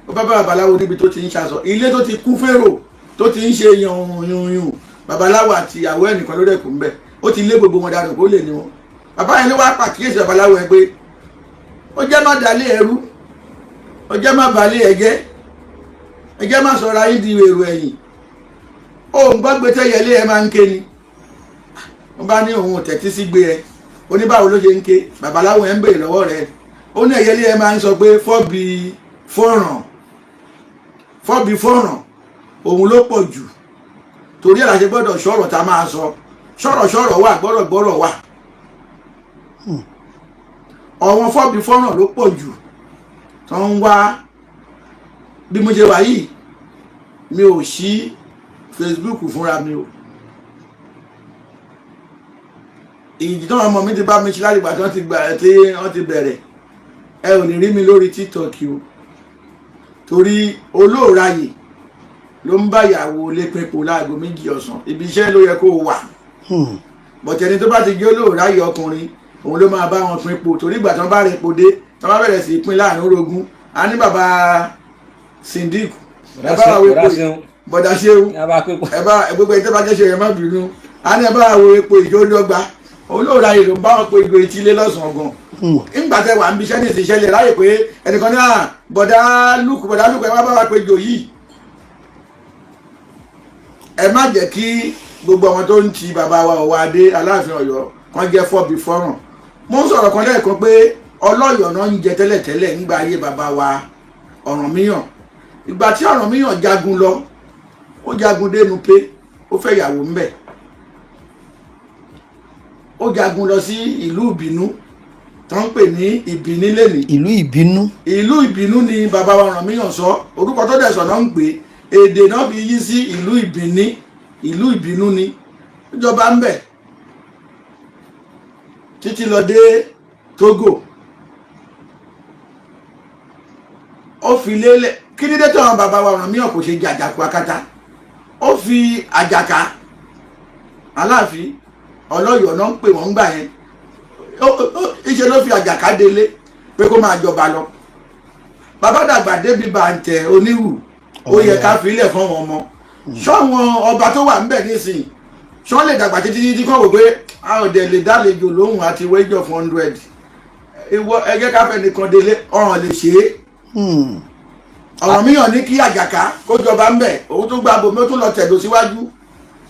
Ó bá bá babaláwo níbi tó ti ń ṣaṣọ, ilé tó ti kún fèrò, tó ti ń ṣe yùnyùnyùn. Babaláwo àti ìyàwó ẹnìkan ló dẹ̀kun bẹ́ẹ̀. Ó ti lé gbogbo wọn dànù kó lè ní wọn. Bàbá yẹn ló wá pàkíyèsí babaláwo yẹn pé ó jẹ́ má dalé ẹrú, ó jẹ́ má balé ẹ̀jẹ̀, ẹ jẹ́ má sọ̀rọ̀ ayé di èrò ẹ̀yìn. Òun gbọ́ gbé tẹ́yẹlé ẹ máa ń ké ni. Wọ́n bá ní òun ò tẹ́tí sí gbé ẹ. Oníbàwò ló ṣe ń ké? Babaláwo yẹn ń béèrè lọ́wọ́ rẹ̀. Ó ní ẹ̀yẹlé ẹ máa ń sọ pé fọ́bi fọ́ràn, fọ́bi fọ́ràn, òun ló pọ̀ jù. Torí ẹ̀ la ṣe gbọ́dọ̀ sọ̀rọ̀ tá a máa sọ. Sọ̀rọ̀ sọ̀rọ̀ wà, gbọ́rọ̀ gbọ́rọ̀ wà. Ọ̀wọ́n fọ́bi fọ́ràn ló pọ̀ jù tó ń wá. Bí mo ṣe wà yìí, mi ò ṣí Facebook fúnra mi o. Ìdí tí àwọn ọmọ mi ti bá mi ṣe láti ìgbà tí wọ́n ti gbà tí wọ́n ti bẹ̀rẹ̀, ẹ ò lè rí mi lórí TikTok o, torí olóòráyè ló ń bá ìyàwó lépinpò láago 2 ọ̀sán. Ibi iṣẹ́ ló yẹ kó o wà, bọ̀tẹ̀ ẹni tó bá ti jẹ́ olóòráyè ọkùnrin, òun ló máa bá wọn pinpo, torí ìgbà tí wọ́n bá rìn epo dé, tí wọ́n bá bẹ̀rẹ̀ sí í pín láàrin orogún, a ní bàbá Sindiku, ẹ bá wa wo epo yìí. Bọ̀dà ṣeun, ẹ bá gbogbo ẹ tẹ́ bá jẹ́ ṣe yẹn, má bínú. A ní ẹ bá wo epo ìjó dọ́gba. Olóòráyè ló ń bá wọn pe ìgò etílé lọ́sàn-án gan. Ńgbà tẹ wà ń bí iṣẹ́ ní ìṣẹ̀lẹ̀ ráyè pé ẹnìkan náà, bọ̀dà lùkù, bọ̀dà lùkù, ẹ wá bá wa pe ìgò yìí. Ẹ má jẹ́ kí gbogbo àwọn tó ń ti bàbá wa Ọ̀wọ́adé Aláàfin Ọ̀yọ́ kan jẹ́ fọ́bi fọ́ràn. Mo ń sọ̀rọ̀ kan lẹ́ẹ̀kan pé Ọlọ́yọ̀ náà ń jẹ tẹ́lẹ̀tẹ́lẹ̀ nígbà ayé bàbá wa Ọ̀rànmíyàn. Ìgbà tí Ọ̀rànmíyàn jagun lọ, ó jagun dénú pé ó fẹ́ ìyàwó ńbẹ̀. Ó jagun lọ sí ìlú Ìbínú tó ń pè ní Ìbíní lẹ́nìí. Ìlú Ìbínú. Ìlú Ìbínú ni bàbá wa Ọ̀rànmíyàn sọ. Orúkọ tó dẹ̀ sọ náà ń pè, èdè náà fi yí sí ìlú Ìbíní. Ìlú Ìbínú ni ìjọba ń bẹ̀ títí lọ dé Togo. Ó fi lélẹ̀. Kí ní dé tó àwọn bàbá wa Ọ̀rànmíyàn kò ṣe jàjàkú akátá? Ó fi Àjàká Aláàfin Ọlọ́yọ̀ náà ń pè wọ́n ń gbà yẹn. Ìṣe ló fi Àjàká délé pé kó máa jọba lọ. Bàbá dàgbà débi bàǹtẹ̀ onírù, ó yẹ ká filẹ̀ fún wọn ọmọ ṣọ́wọn ọba tó wà ńbẹ̀ nísìnyí. Ṣọ́ lè dàgbà títí títí kọ́ wò pé a ò dẹ̀ lè dálejò lóhùn àti wéjọ fún 100 ìwọ ẹgẹ́ káfẹ́ nìkan délé ọ̀ràn lè ṣe é. Ọ̀rànmíyàn ní kí Àjàká kó jọba ńbẹ̀. Òun tó gba bòmí, ó tún lọ tẹ̀dó síwájú,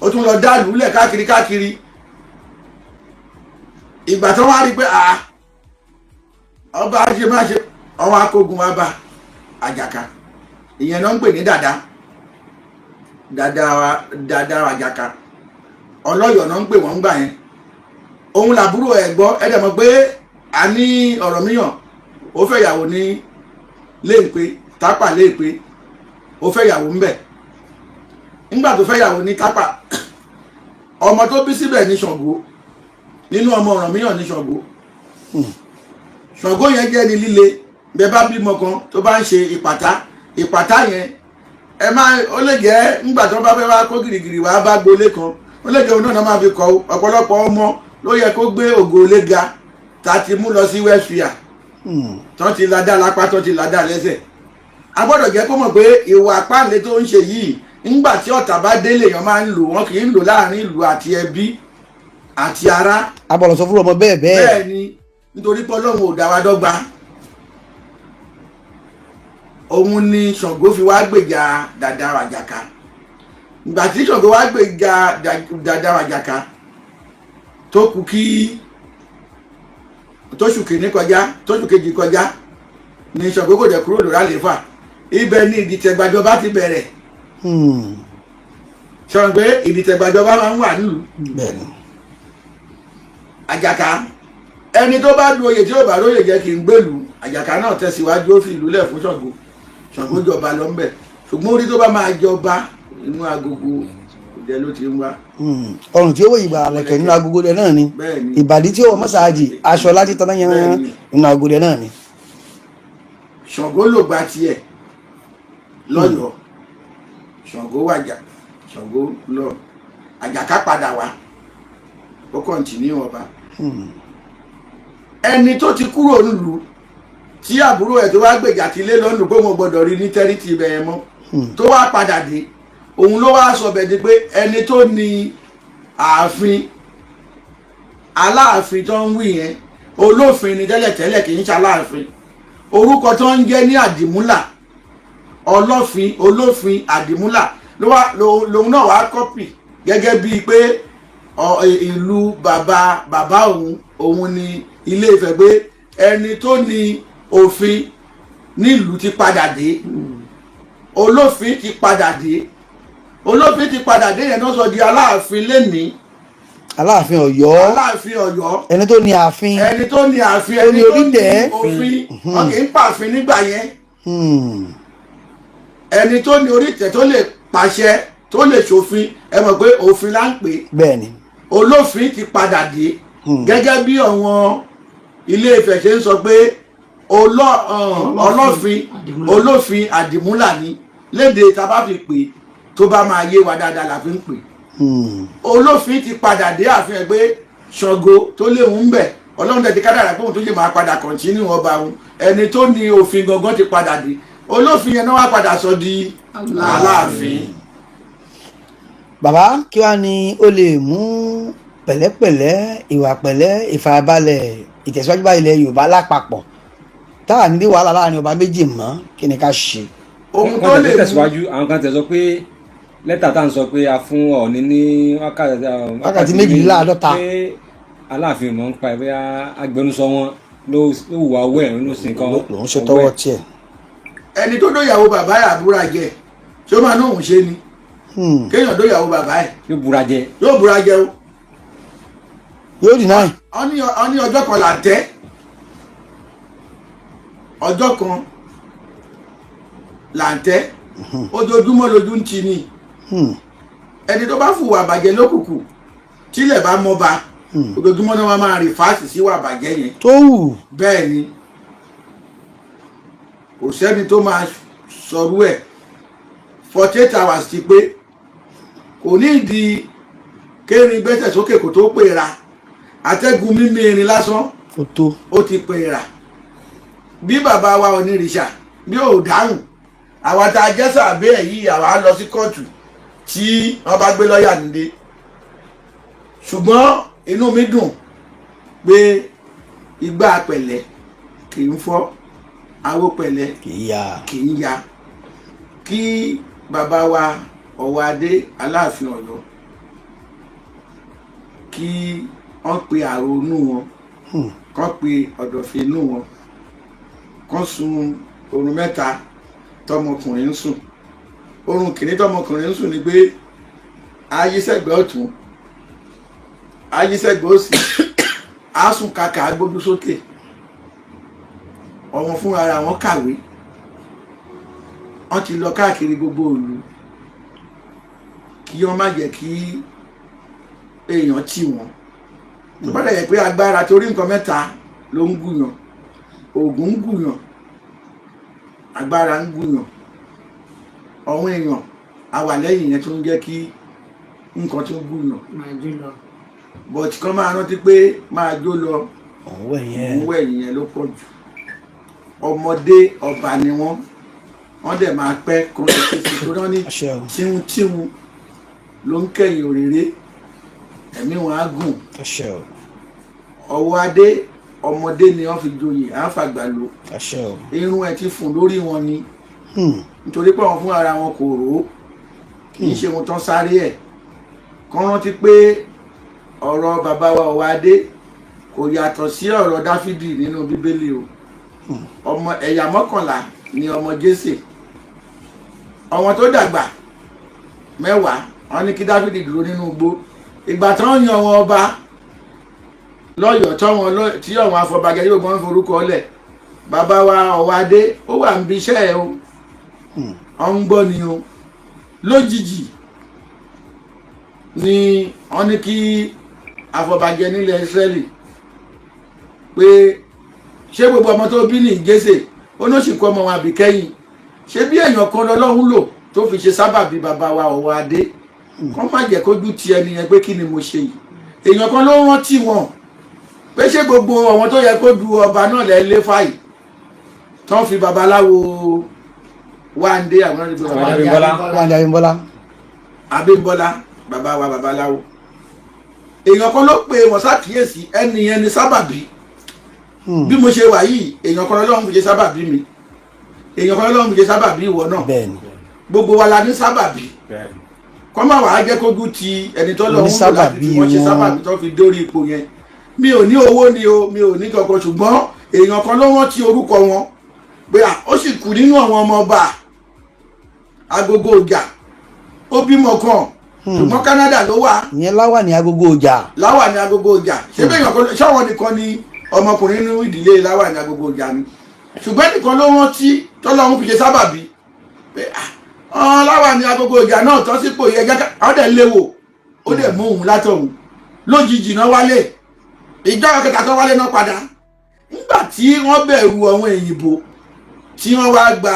ó tún lọ dá lùlẹ̀ káàkiri káàkiri. Ìgbà tó wá rí pé àá ọba ṣe má ṣe, ọwọ́ akógun wa bá Àjàká. Ìyẹn náà ń pè ní dàda dàda dàda Àjàká. Ọlọ́yọ̀ náà ń pè wọ́n ń gbà yẹn. Òun làbúrò ẹ̀ gbọ́. Ẹ dẹ̀ mọ̀ pé a ní Ọ̀rànmíyàn ó fẹ́ ìyàwó ní Léèpé, Tápà Léèpé. Ó fẹ́ ìyàwó ńbẹ̀. Nígbà tó fẹ́ ìyàwó ní Tápà, ọmọ tó bí síbẹ̀ ní Ṣàngó. Nínú ọmọ Ọ̀rànmíyàn ní Ṣàngó. Ṣàngó yẹn jẹ́ ní líle. Bẹ́ẹ̀ bá bímọ kan tó bá ń ṣe ìpàtà, ìpàtà yẹn ẹ má ó lè jẹ́ ńgbà tó bá fẹ́ wá kó gìrìgìrì wá bá gbolé kan, ó lè jẹ́ òun náà máa fi kọ́. Ọ̀pọ̀lọpọ̀ ọmọ ló yẹ kó gbé ògo lé ga tá a ti mú lọ sí Westfield tó ti ladá lápá, tó ti ladá lẹ́sẹ̀. A gbọ́dọ̀ jẹ́ kó mọ̀ pé ìwà àpáǹlé tó ń ṣe yìí, ńgbà tí ọ̀tá bá délé, èèyàn máa ń lò wọ́n, kì í lò láàrin ìlú àti ẹbí àti ará. A bọ̀lọ̀ sọ fún ọmọ bẹ́ẹ̀ bẹ́ẹ̀. Bẹ́ẹ̀ ni, nítorí pé Ọlọ́run ò dá wa dọ́gba. Òun ni Ṣàngó fi wá gbèjà Dàda Àjàká. Ìgbà tí Ṣàngó wá gbèjà Dàda Àjàká, tó kù kí tóṣù kìíní kọjá, tóṣù kejì kọjá, ni Ṣàngó kò dẹ̀ kúrò lórí àlééfà. Ibẹ̀ ni ìdìtẹ̀gbàjọba ti bẹ̀rẹ̀. Sọ̀rọ̀ pé ìdìtẹ̀gbàjọba máa ń wà nílùú. Bẹ́ẹ̀ni. Àjàká, ẹni tó bá du oyè tí yóò bá róyè jẹ́ kí n gbèlú. Àjàká náà tẹ̀síwájú, ó fi ìlú lẹ̀ fún Ṣàngó. Ṣàngó jọba lọ ńbẹ̀, ṣùgbọ́n orí tó bá máa jọba, inú agogo òde ló ti ń wá. Ọrùn tí ó wọ ìgbà àlẹ̀kẹ̀ nínú agogo rẹ̀ náà ni. Bẹ́ẹ̀ni. Ìbàdí tí ó wọ mọ́sáàjì, aṣọ láti tán yẹn nínú agogo rẹ̀ náà ni. Ṣàngó ló gba tiẹ̀ lọ́yọ̀ọ́. Ṣàngó wàjà, Ṣàngó lọ, Àjàká padà wá, ó continue ọba. Ẹni tó ti kúrò nílùú, tí àbúrò ẹ̀ tó wá gbèjà ti lé lọ́nù pé wọn gbọ́dọ̀ rí ní territory ibẹ̀ yẹn mọ́, tó wá padà dé, òun ló wá sọ bẹ̀ di pé ẹni tó ní ààfin, Aláàfin tó ń wí yẹn, Olófin ni tẹ́lẹ̀tẹ́lẹ̀, kì í ṣe Aláàfin. Orúkọ tó ń jẹ́ ní Àdìmúlà, Ọlọ́fin, Olófin Àdìmúlà ló wá lòun náà wá copy gẹ́gẹ́ bíi pé ìlú bàbá bàbá òun, òun ni Ilé Ifẹ̀, pé ẹni tó ní òfin nílùú ti padà dé, Olófin ti padà dé. Olófin ti padà dé yẹn náà sọ di Aláàfin lẹ́nìí. Aláàfin Ọ̀yọ́. Aláàfin Ọ̀yọ́. Ẹni tó ní ààfin. Ẹni tó ní ààfin. Tó ní Ẹni tó ní orílẹ̀. òfin. Wọn kì í pààfin nígbà yẹn. Ẹni tó ní orílẹ̀, tó lè pàṣẹ, tó lè ṣòfin, ẹ mọ̀ pé òfin là ń pè é. Bẹ́ẹ̀ ni. Olófin ti padà dé, gẹ́gẹ́ bí àwọn Ilé Ifẹ̀ ṣe ń sọ pé Ọlọ́fin, Olófin Àdìmúlà ni. Léde tá a bá fi pè, tó bá máa yé wa dáadáa la fi ń pè. Olófin ti padà dé ààfin ẹ̀, pé Ṣàngó tó léwu ń bẹ̀, Ọlọ́run tẹ̀ ti kádàrá pé òun tó lè máa padà continue ọba òun. Ẹni tó ní òfin gangan ti padà dé. Olófin yẹn náà wá padà sọ di Aláàfin. Bàbá, kí wàá ní ó lè mú pẹ̀lẹ́pẹ̀lẹ́, ìwà pẹ̀lẹ́, ìfarabalẹ̀, ìtẹ̀síwájú bá ilẹ̀ Yorùbá lápapọ̀, táà ní wàhálà láàrin ọba méjì mọ́? Kí ni ká ṣe? Ohun tó Wọ́n lè tẹ̀ mú tẹ̀síwájú, àwọn kan tẹ̀ sọ pé lẹ́tà tá à ń sọ pé a fún Ọọ̀ni ní wákàtí Wákàtí 52. Pé Aláàfin mọ̀ ń pa ẹ̀, bóyá agbẹnusọ wọn ló hùwà owó ẹ̀, ló sì nǹkan. Lòún ṣe tọwọ́ tiẹ̀. Ẹni tó dóyàwó bàbá ẹ̀ àbúrà jẹ, ṣé ó máa ní òun ṣe ni? Kéèyàn dóyàwó bàbá ẹ̀. Yóò búra jẹ. Yóò búra jẹ o. Yóò deny. Wọ́n ní ọjọ́ kan là ń tẹ́, ọjọ́ kan là ń tẹ́, ojoojúmọ́ lójú ń ti ni. Ẹni tó bá fùwà bàjẹ́ lókùnkùn, tílẹ̀ bá mọ́ba, ojoojúmọ́ náà wọ́n máa rí fáàsì sí wà bàjẹ́ yẹn. Tó wù. Bẹ́ẹ̀ ni, kò sẹ́ni tó máa sọrú ẹ̀. 48 hours ti pé, kò ní ìdí kérin gbẹ́sẹ̀ sókè kò tó pè ra. Atẹ́gùn mímí irin lásán Ó tó. ó ti pè rà. Bí bàbá wa onírìṣà bí ò dáhùn, àwa tá a jẹ́ sàbẹ́ ẹ̀ yìí, àwa lọ sí kóòtù tí wọ́n bá gbé lọ́ọ̀yà nílé. Ṣùgbọ́n inú mi dùn pé igbá pẹ̀lẹ́ kì í fọ́, awo pẹ̀lẹ́ Kì í ya. kì í ya. Kí bàbá wa Ọ̀wọ́adé Aláàfin Ọ̀yọ́, kí wọ́n pe àrònú wọn, kán pe ọ̀dọ̀fin inú wọn, kán sun oorun mẹ́ta tọmọkùnrin ń sùn. Oorun kìíní tọmọkùnrin ń sùn ni pé ayísẹ́gbẹ́ ọ̀tún, ayísẹ́gbẹ́ òsì, á sùn kàkà, gbójú sókè. Ọmọ fúnra ara wọn kàwé, wọ́n ti lọ káàkiri gbogbo ìlú, kí wọ́n má jẹ́ kí èèyàn tì wọ́n. Tó bá dẹ̀ yẹ pé agbára, torí nǹkan mẹ́ta ló ń gùyàn: oògùn ń gùyàn, agbára ń gùyàn, ọ̀hún èèyàn àwà lẹ́yìn yẹn tó ń jẹ́ kí nǹkan tó gùyàn. Máa jó lọ. But kán máa rántí pé máa jó lọ. Òun wẹ̀ yẹn. Òun wẹ̀yìn yẹn ló pọ̀ jù. Ọmọdé ọba ni wọ́n, wọ́n dẹ̀ máa pẹ́ kó lè ṣe sí tó rán ní. Àṣẹ o. Tíhun tíhun ló ń kẹ́yìn òrèré, ẹ̀mí wọn á gùn. Àṣẹ o. Ọwọ́ adé, ọmọdé ni wọ́n fi joyè, à ń fàgbà lò. Àṣẹ o. Irun ẹ̀ ti fún lórí wọn ni, nítorí pé àwọn fún ara wọn kò rò ó, kì í ṣe ohun tán sáré ẹ̀. Kán rántí pé ọ̀rọ̀ bàbá wa ọwọ́ adé kò yàtọ̀ sí ọ̀rọ̀ Dáfídì nínú Bíbélì o. Ọmọ ẹ̀yà 11 ni ọmọ Jésè. Ọmọ tó dàgbà 10, wọn ní kí Dáfídì dúró nínú igbó. Ìgbà tí wọ́n yan wọn ọba lọ́yọ̀ọ́ tí àwọn afọbajẹ yóò gbọ́n forúkọ lẹ̀, bàbá wa ọwọ́ adé ó wà níbi iṣẹ́ ẹ̀ o, wọ́n ń gbọ́ ni o. Lójijì ni wọ́n ní kí afọbajẹ nílẹ̀ Ísírẹ́lì pé ṣé gbogbo ọmọ tó bí ní Jésè, ó ní ó sì kó ọmọ wọn àbíkẹ́yìn. Ṣé bí èèyàn kan lọ́lọ́run lò tó fi ṣe sábàbí bàbá wa ọwọ́ adé, kọ́ má jẹ́ kójú ti ẹni yẹn pé kí ni mo ṣe yìí. Èèyàn kan ló rántí wọn pé Pé ṣé gbogbo àwọn tó yẹ kó du ọba náà lẹ́ lé fáyì tán fi babaláwo Wándé àwọn náà ti gbé baba Abímbọ́lá. Wándé Abímbọ́lá. Abímbọ́lá, bàbá wa babaláwo. Èèyàn kan ló pe wọ́n ṣàkíyèsí ẹni yẹn ní sábàbí. Bí mo ṣe wà yìí, èèyàn kan lọ́lọ́run fi ṣe sábàbí mi, èèyàn kan lọ́lọ́run fi ṣe sábàbí ìwọ náà. Gbogbo wa la ní sábàbí. Kọ́ máa wàá jẹ́ kójú ti ẹni tó lọ́wọ́ ń lò láti fi wọ́n ṣe Onísábàbí wọn. sábàbí tó fi dórí ipò yẹn. Mi ò ní owó ni o, mi ò ní kankan, ṣùgbọ́n èèyàn kan ló rántí orúkọ wọn pé à, ó sì kù nínú àwọn ọmọ ọba Agogo Ọjà, ó bímọ kan, ṣùgbọ́n Canada ló wà. Ìyẹn láwà ní Agogo Ọjà. Láwà ní Agogo Ọjà. Ṣé bẹ́ẹ̀ yàn kan ṣáwọn nìkan ni ọmọkùnrin nínú ìdílé láwà ní Agogo Ọjà ni? Ṣùgbọ́n nìkan ló rántí tọ́lọ́run fi ṣe sábàbí pé ah, láwà ní Agogo Ọjà náà tọ́ sípò yẹ jẹ́ àwọn dẹ̀ léwò, ó dẹ̀ mú òun látọ̀hún lójijì náà wálé. Ìjọ kẹta tó wálé náà padà nígbà tí wọ́n bẹ̀rù àwọn èyìnbó tí wọ́n wá gba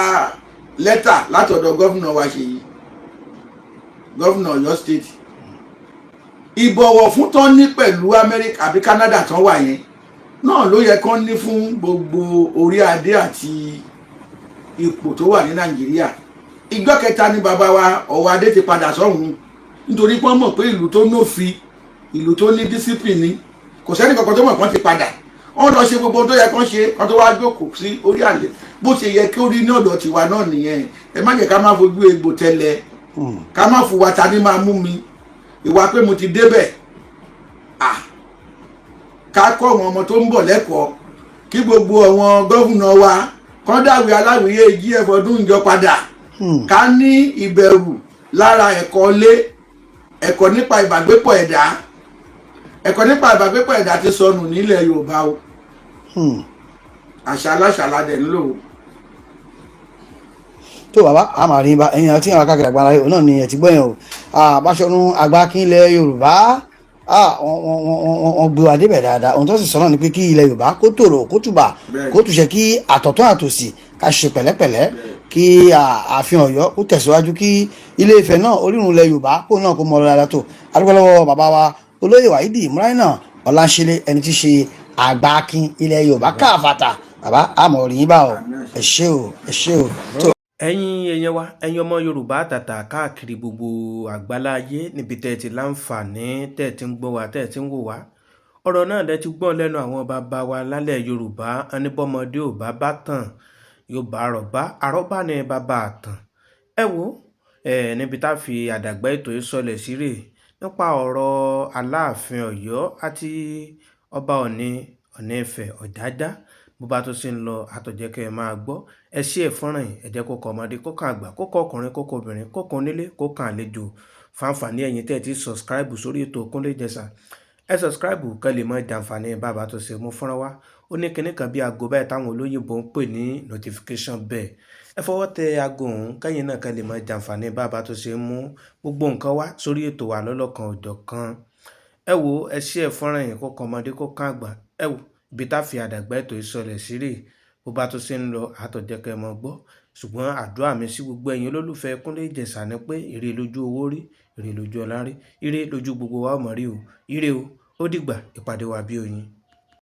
lẹ́tà látọ̀dọ̀ governor wa, Ṣèyí, governor Ọ̀yọ́ State. Ìbọ̀wọ̀ fún tán ní pẹ̀lú Amẹ́ríkà àbí Canada tán wà yẹn náà ló yẹ kán ní fún gbogbo orí adé àti ipò tó wà ní Nàìjíríà. Ìjọ kẹta ni bàbá wa ọ̀wọ́ adé ti padà sọ́hun, nítorí pé wọ́n mọ̀ pé ìlú tó nófin, ìlú tó ní discipline ni. Kò sẹ́ni kankan tó mọ̀ kán ti padà. Wọ́n lọ ṣe gbogbo ohun tó yẹ kán ṣe kán tó wá jókòó sí orí àlè. Bó ṣe yẹ kí ó rí ní ọ̀dọ̀ tiwa náà nìyẹn. Ẹ má jẹ́ ká má fojú egbò tẹ́lẹ̀, ká má fùwà ta ní máa mú mi ìwà pé mo ti débẹ̀. À ká kọ́ àwọn ọmọ tó ń bọ̀ lẹ́kọ̀ọ́, kí gbogbo àwọn governor wa kán dàwé aláwìyé gf ọdún ìjọ padà, ká ní ìbẹ̀rù lára ẹ̀kọ́ lé, ẹ̀kọ́ nípa ìbágbépọ̀ ẹ̀dá. Ẹ̀kọ́ nípa ìbágbépọ̀ ẹ̀dá ti sọnù nílẹ̀ Yorùbá o. Àṣà aláṣà la dẹ̀ ń lò ó. Tó bàbá a máa rí bá ẹ̀yin àti àwọn akákiri àgbàlá yìí náà ni ẹ ti gbọ́ yẹn o. Báṣọ̀run Àgbàkin ilẹ̀ Yorùbá, wọ́n gbé wa débẹ̀ dáadáa. Ohun tó sì sọ náà ni pé kí ilẹ̀ Yorùbá kó tòrò, kó tùbà, kó túṣe, kí àtọ̀tún àtòsì ká ṣe pẹ̀lẹ́pẹ̀lẹ́, kí ààfin Ọ̀yọ́ kó tẹ̀síwájú, kí Ilé Ifẹ̀ náà, orírun ilẹ̀ Yorùbá, kó náà kó mọ ọ dáadáa. Tó adúpẹ́ lọ́wọ́ bàbá wa olóyè Wáídì Múráìnà Ọláṣẹ́lẹ̀, ẹni tí í ṣe Àgbàkin ilẹ̀ Yorùbá káàfàtà. Bàbá, àmọ̀ rí yín bá o. Ẹ ṣé o, ẹ ṣé o. Ẹ̀yin èèyàn wa, ẹ̀yin ọmọ Yorùbá tàtà káàkiri gbogbo àgbáláyé, níbi tẹ́ ẹ ti láǹfààní tẹ́ ẹ ti ń gbọ́ wa, tẹ́ ẹ ti ń wò wá, ọ̀rọ̀ náà lẹ ti gbọ́ lẹ́nu àwọn bàbá wa lálẹ́ Yorùbá. Ẹni bọ́mọdé ò bá bá tàn, yóò bá àrọ́bá. Àrọ́bá ni bàbá àtàn. Ẹ wo ẹ níbi tá a fi àdàgbà ètò yìí sọlẹ̀ sí rè nípa ọ̀rọ̀ Aláàfin Ọ̀yọ́ àti ọba Ọ̀ọ̀ni, Ọ̀ọ̀ni Ifẹ̀ Ọ̀jájá. Bó bá tún ṣe ń lọ, àtọ̀jẹ́ kẹ́ ẹ máa gbọ́. Ẹ ṣí ẹ̀ fọ́nrán yìí, ẹ jẹ́ kó kọ ọmọdé, kó kan àgbà, kó kọ ọkùnrin, kó kọ obìnrin, kó kan onílé, kó kan àlejò. Fáǹfààní ẹ̀yin tẹ́ ẹ ti subscribe sórí ètò Kúnlé Ìjẹ̀ṣà, ẹ subscribe kẹ́ lè mọ jàǹfààní bàbá tó ṣe mú fọ́nrán wá. Ó ní kinní kan bí aago báyìí táwọn olóyìnbó ń pè ní notification bell. Ẹ fọwọ́ tẹ aago ọ̀hún kẹ́yìn náà kẹ́ lè mọ jàǹfààní bàbá tó ṣe mú gbogbo nǹkan wá sórí ètò wa lọ́lọ́kan òjọ̀kan. Ẹ wo, ẹ ṣí ẹ̀ fọ́nrán yìí, kó kan ọmọdé, kó kan àgbà. Ẹ wo ibi tá fi àdàgbà ètò ìsọlẹ̀ sí rè. Bó bá tún ṣe ń lọ, àtọ̀jẹ́ kẹ́ ẹ mọ gbọ́. Ṣùgbọ́n àdúrà mi sí gbogbo ẹ̀yin olólùfẹ́ Kúnlé Ìjẹ̀ṣà ni pé ire lójú owó rí, ire lójú ọlá rí, ire lójú gbogbo wa ó mọ̀ rí o. Ire o, ó dìgbà, ìpàdé wa bí oyin.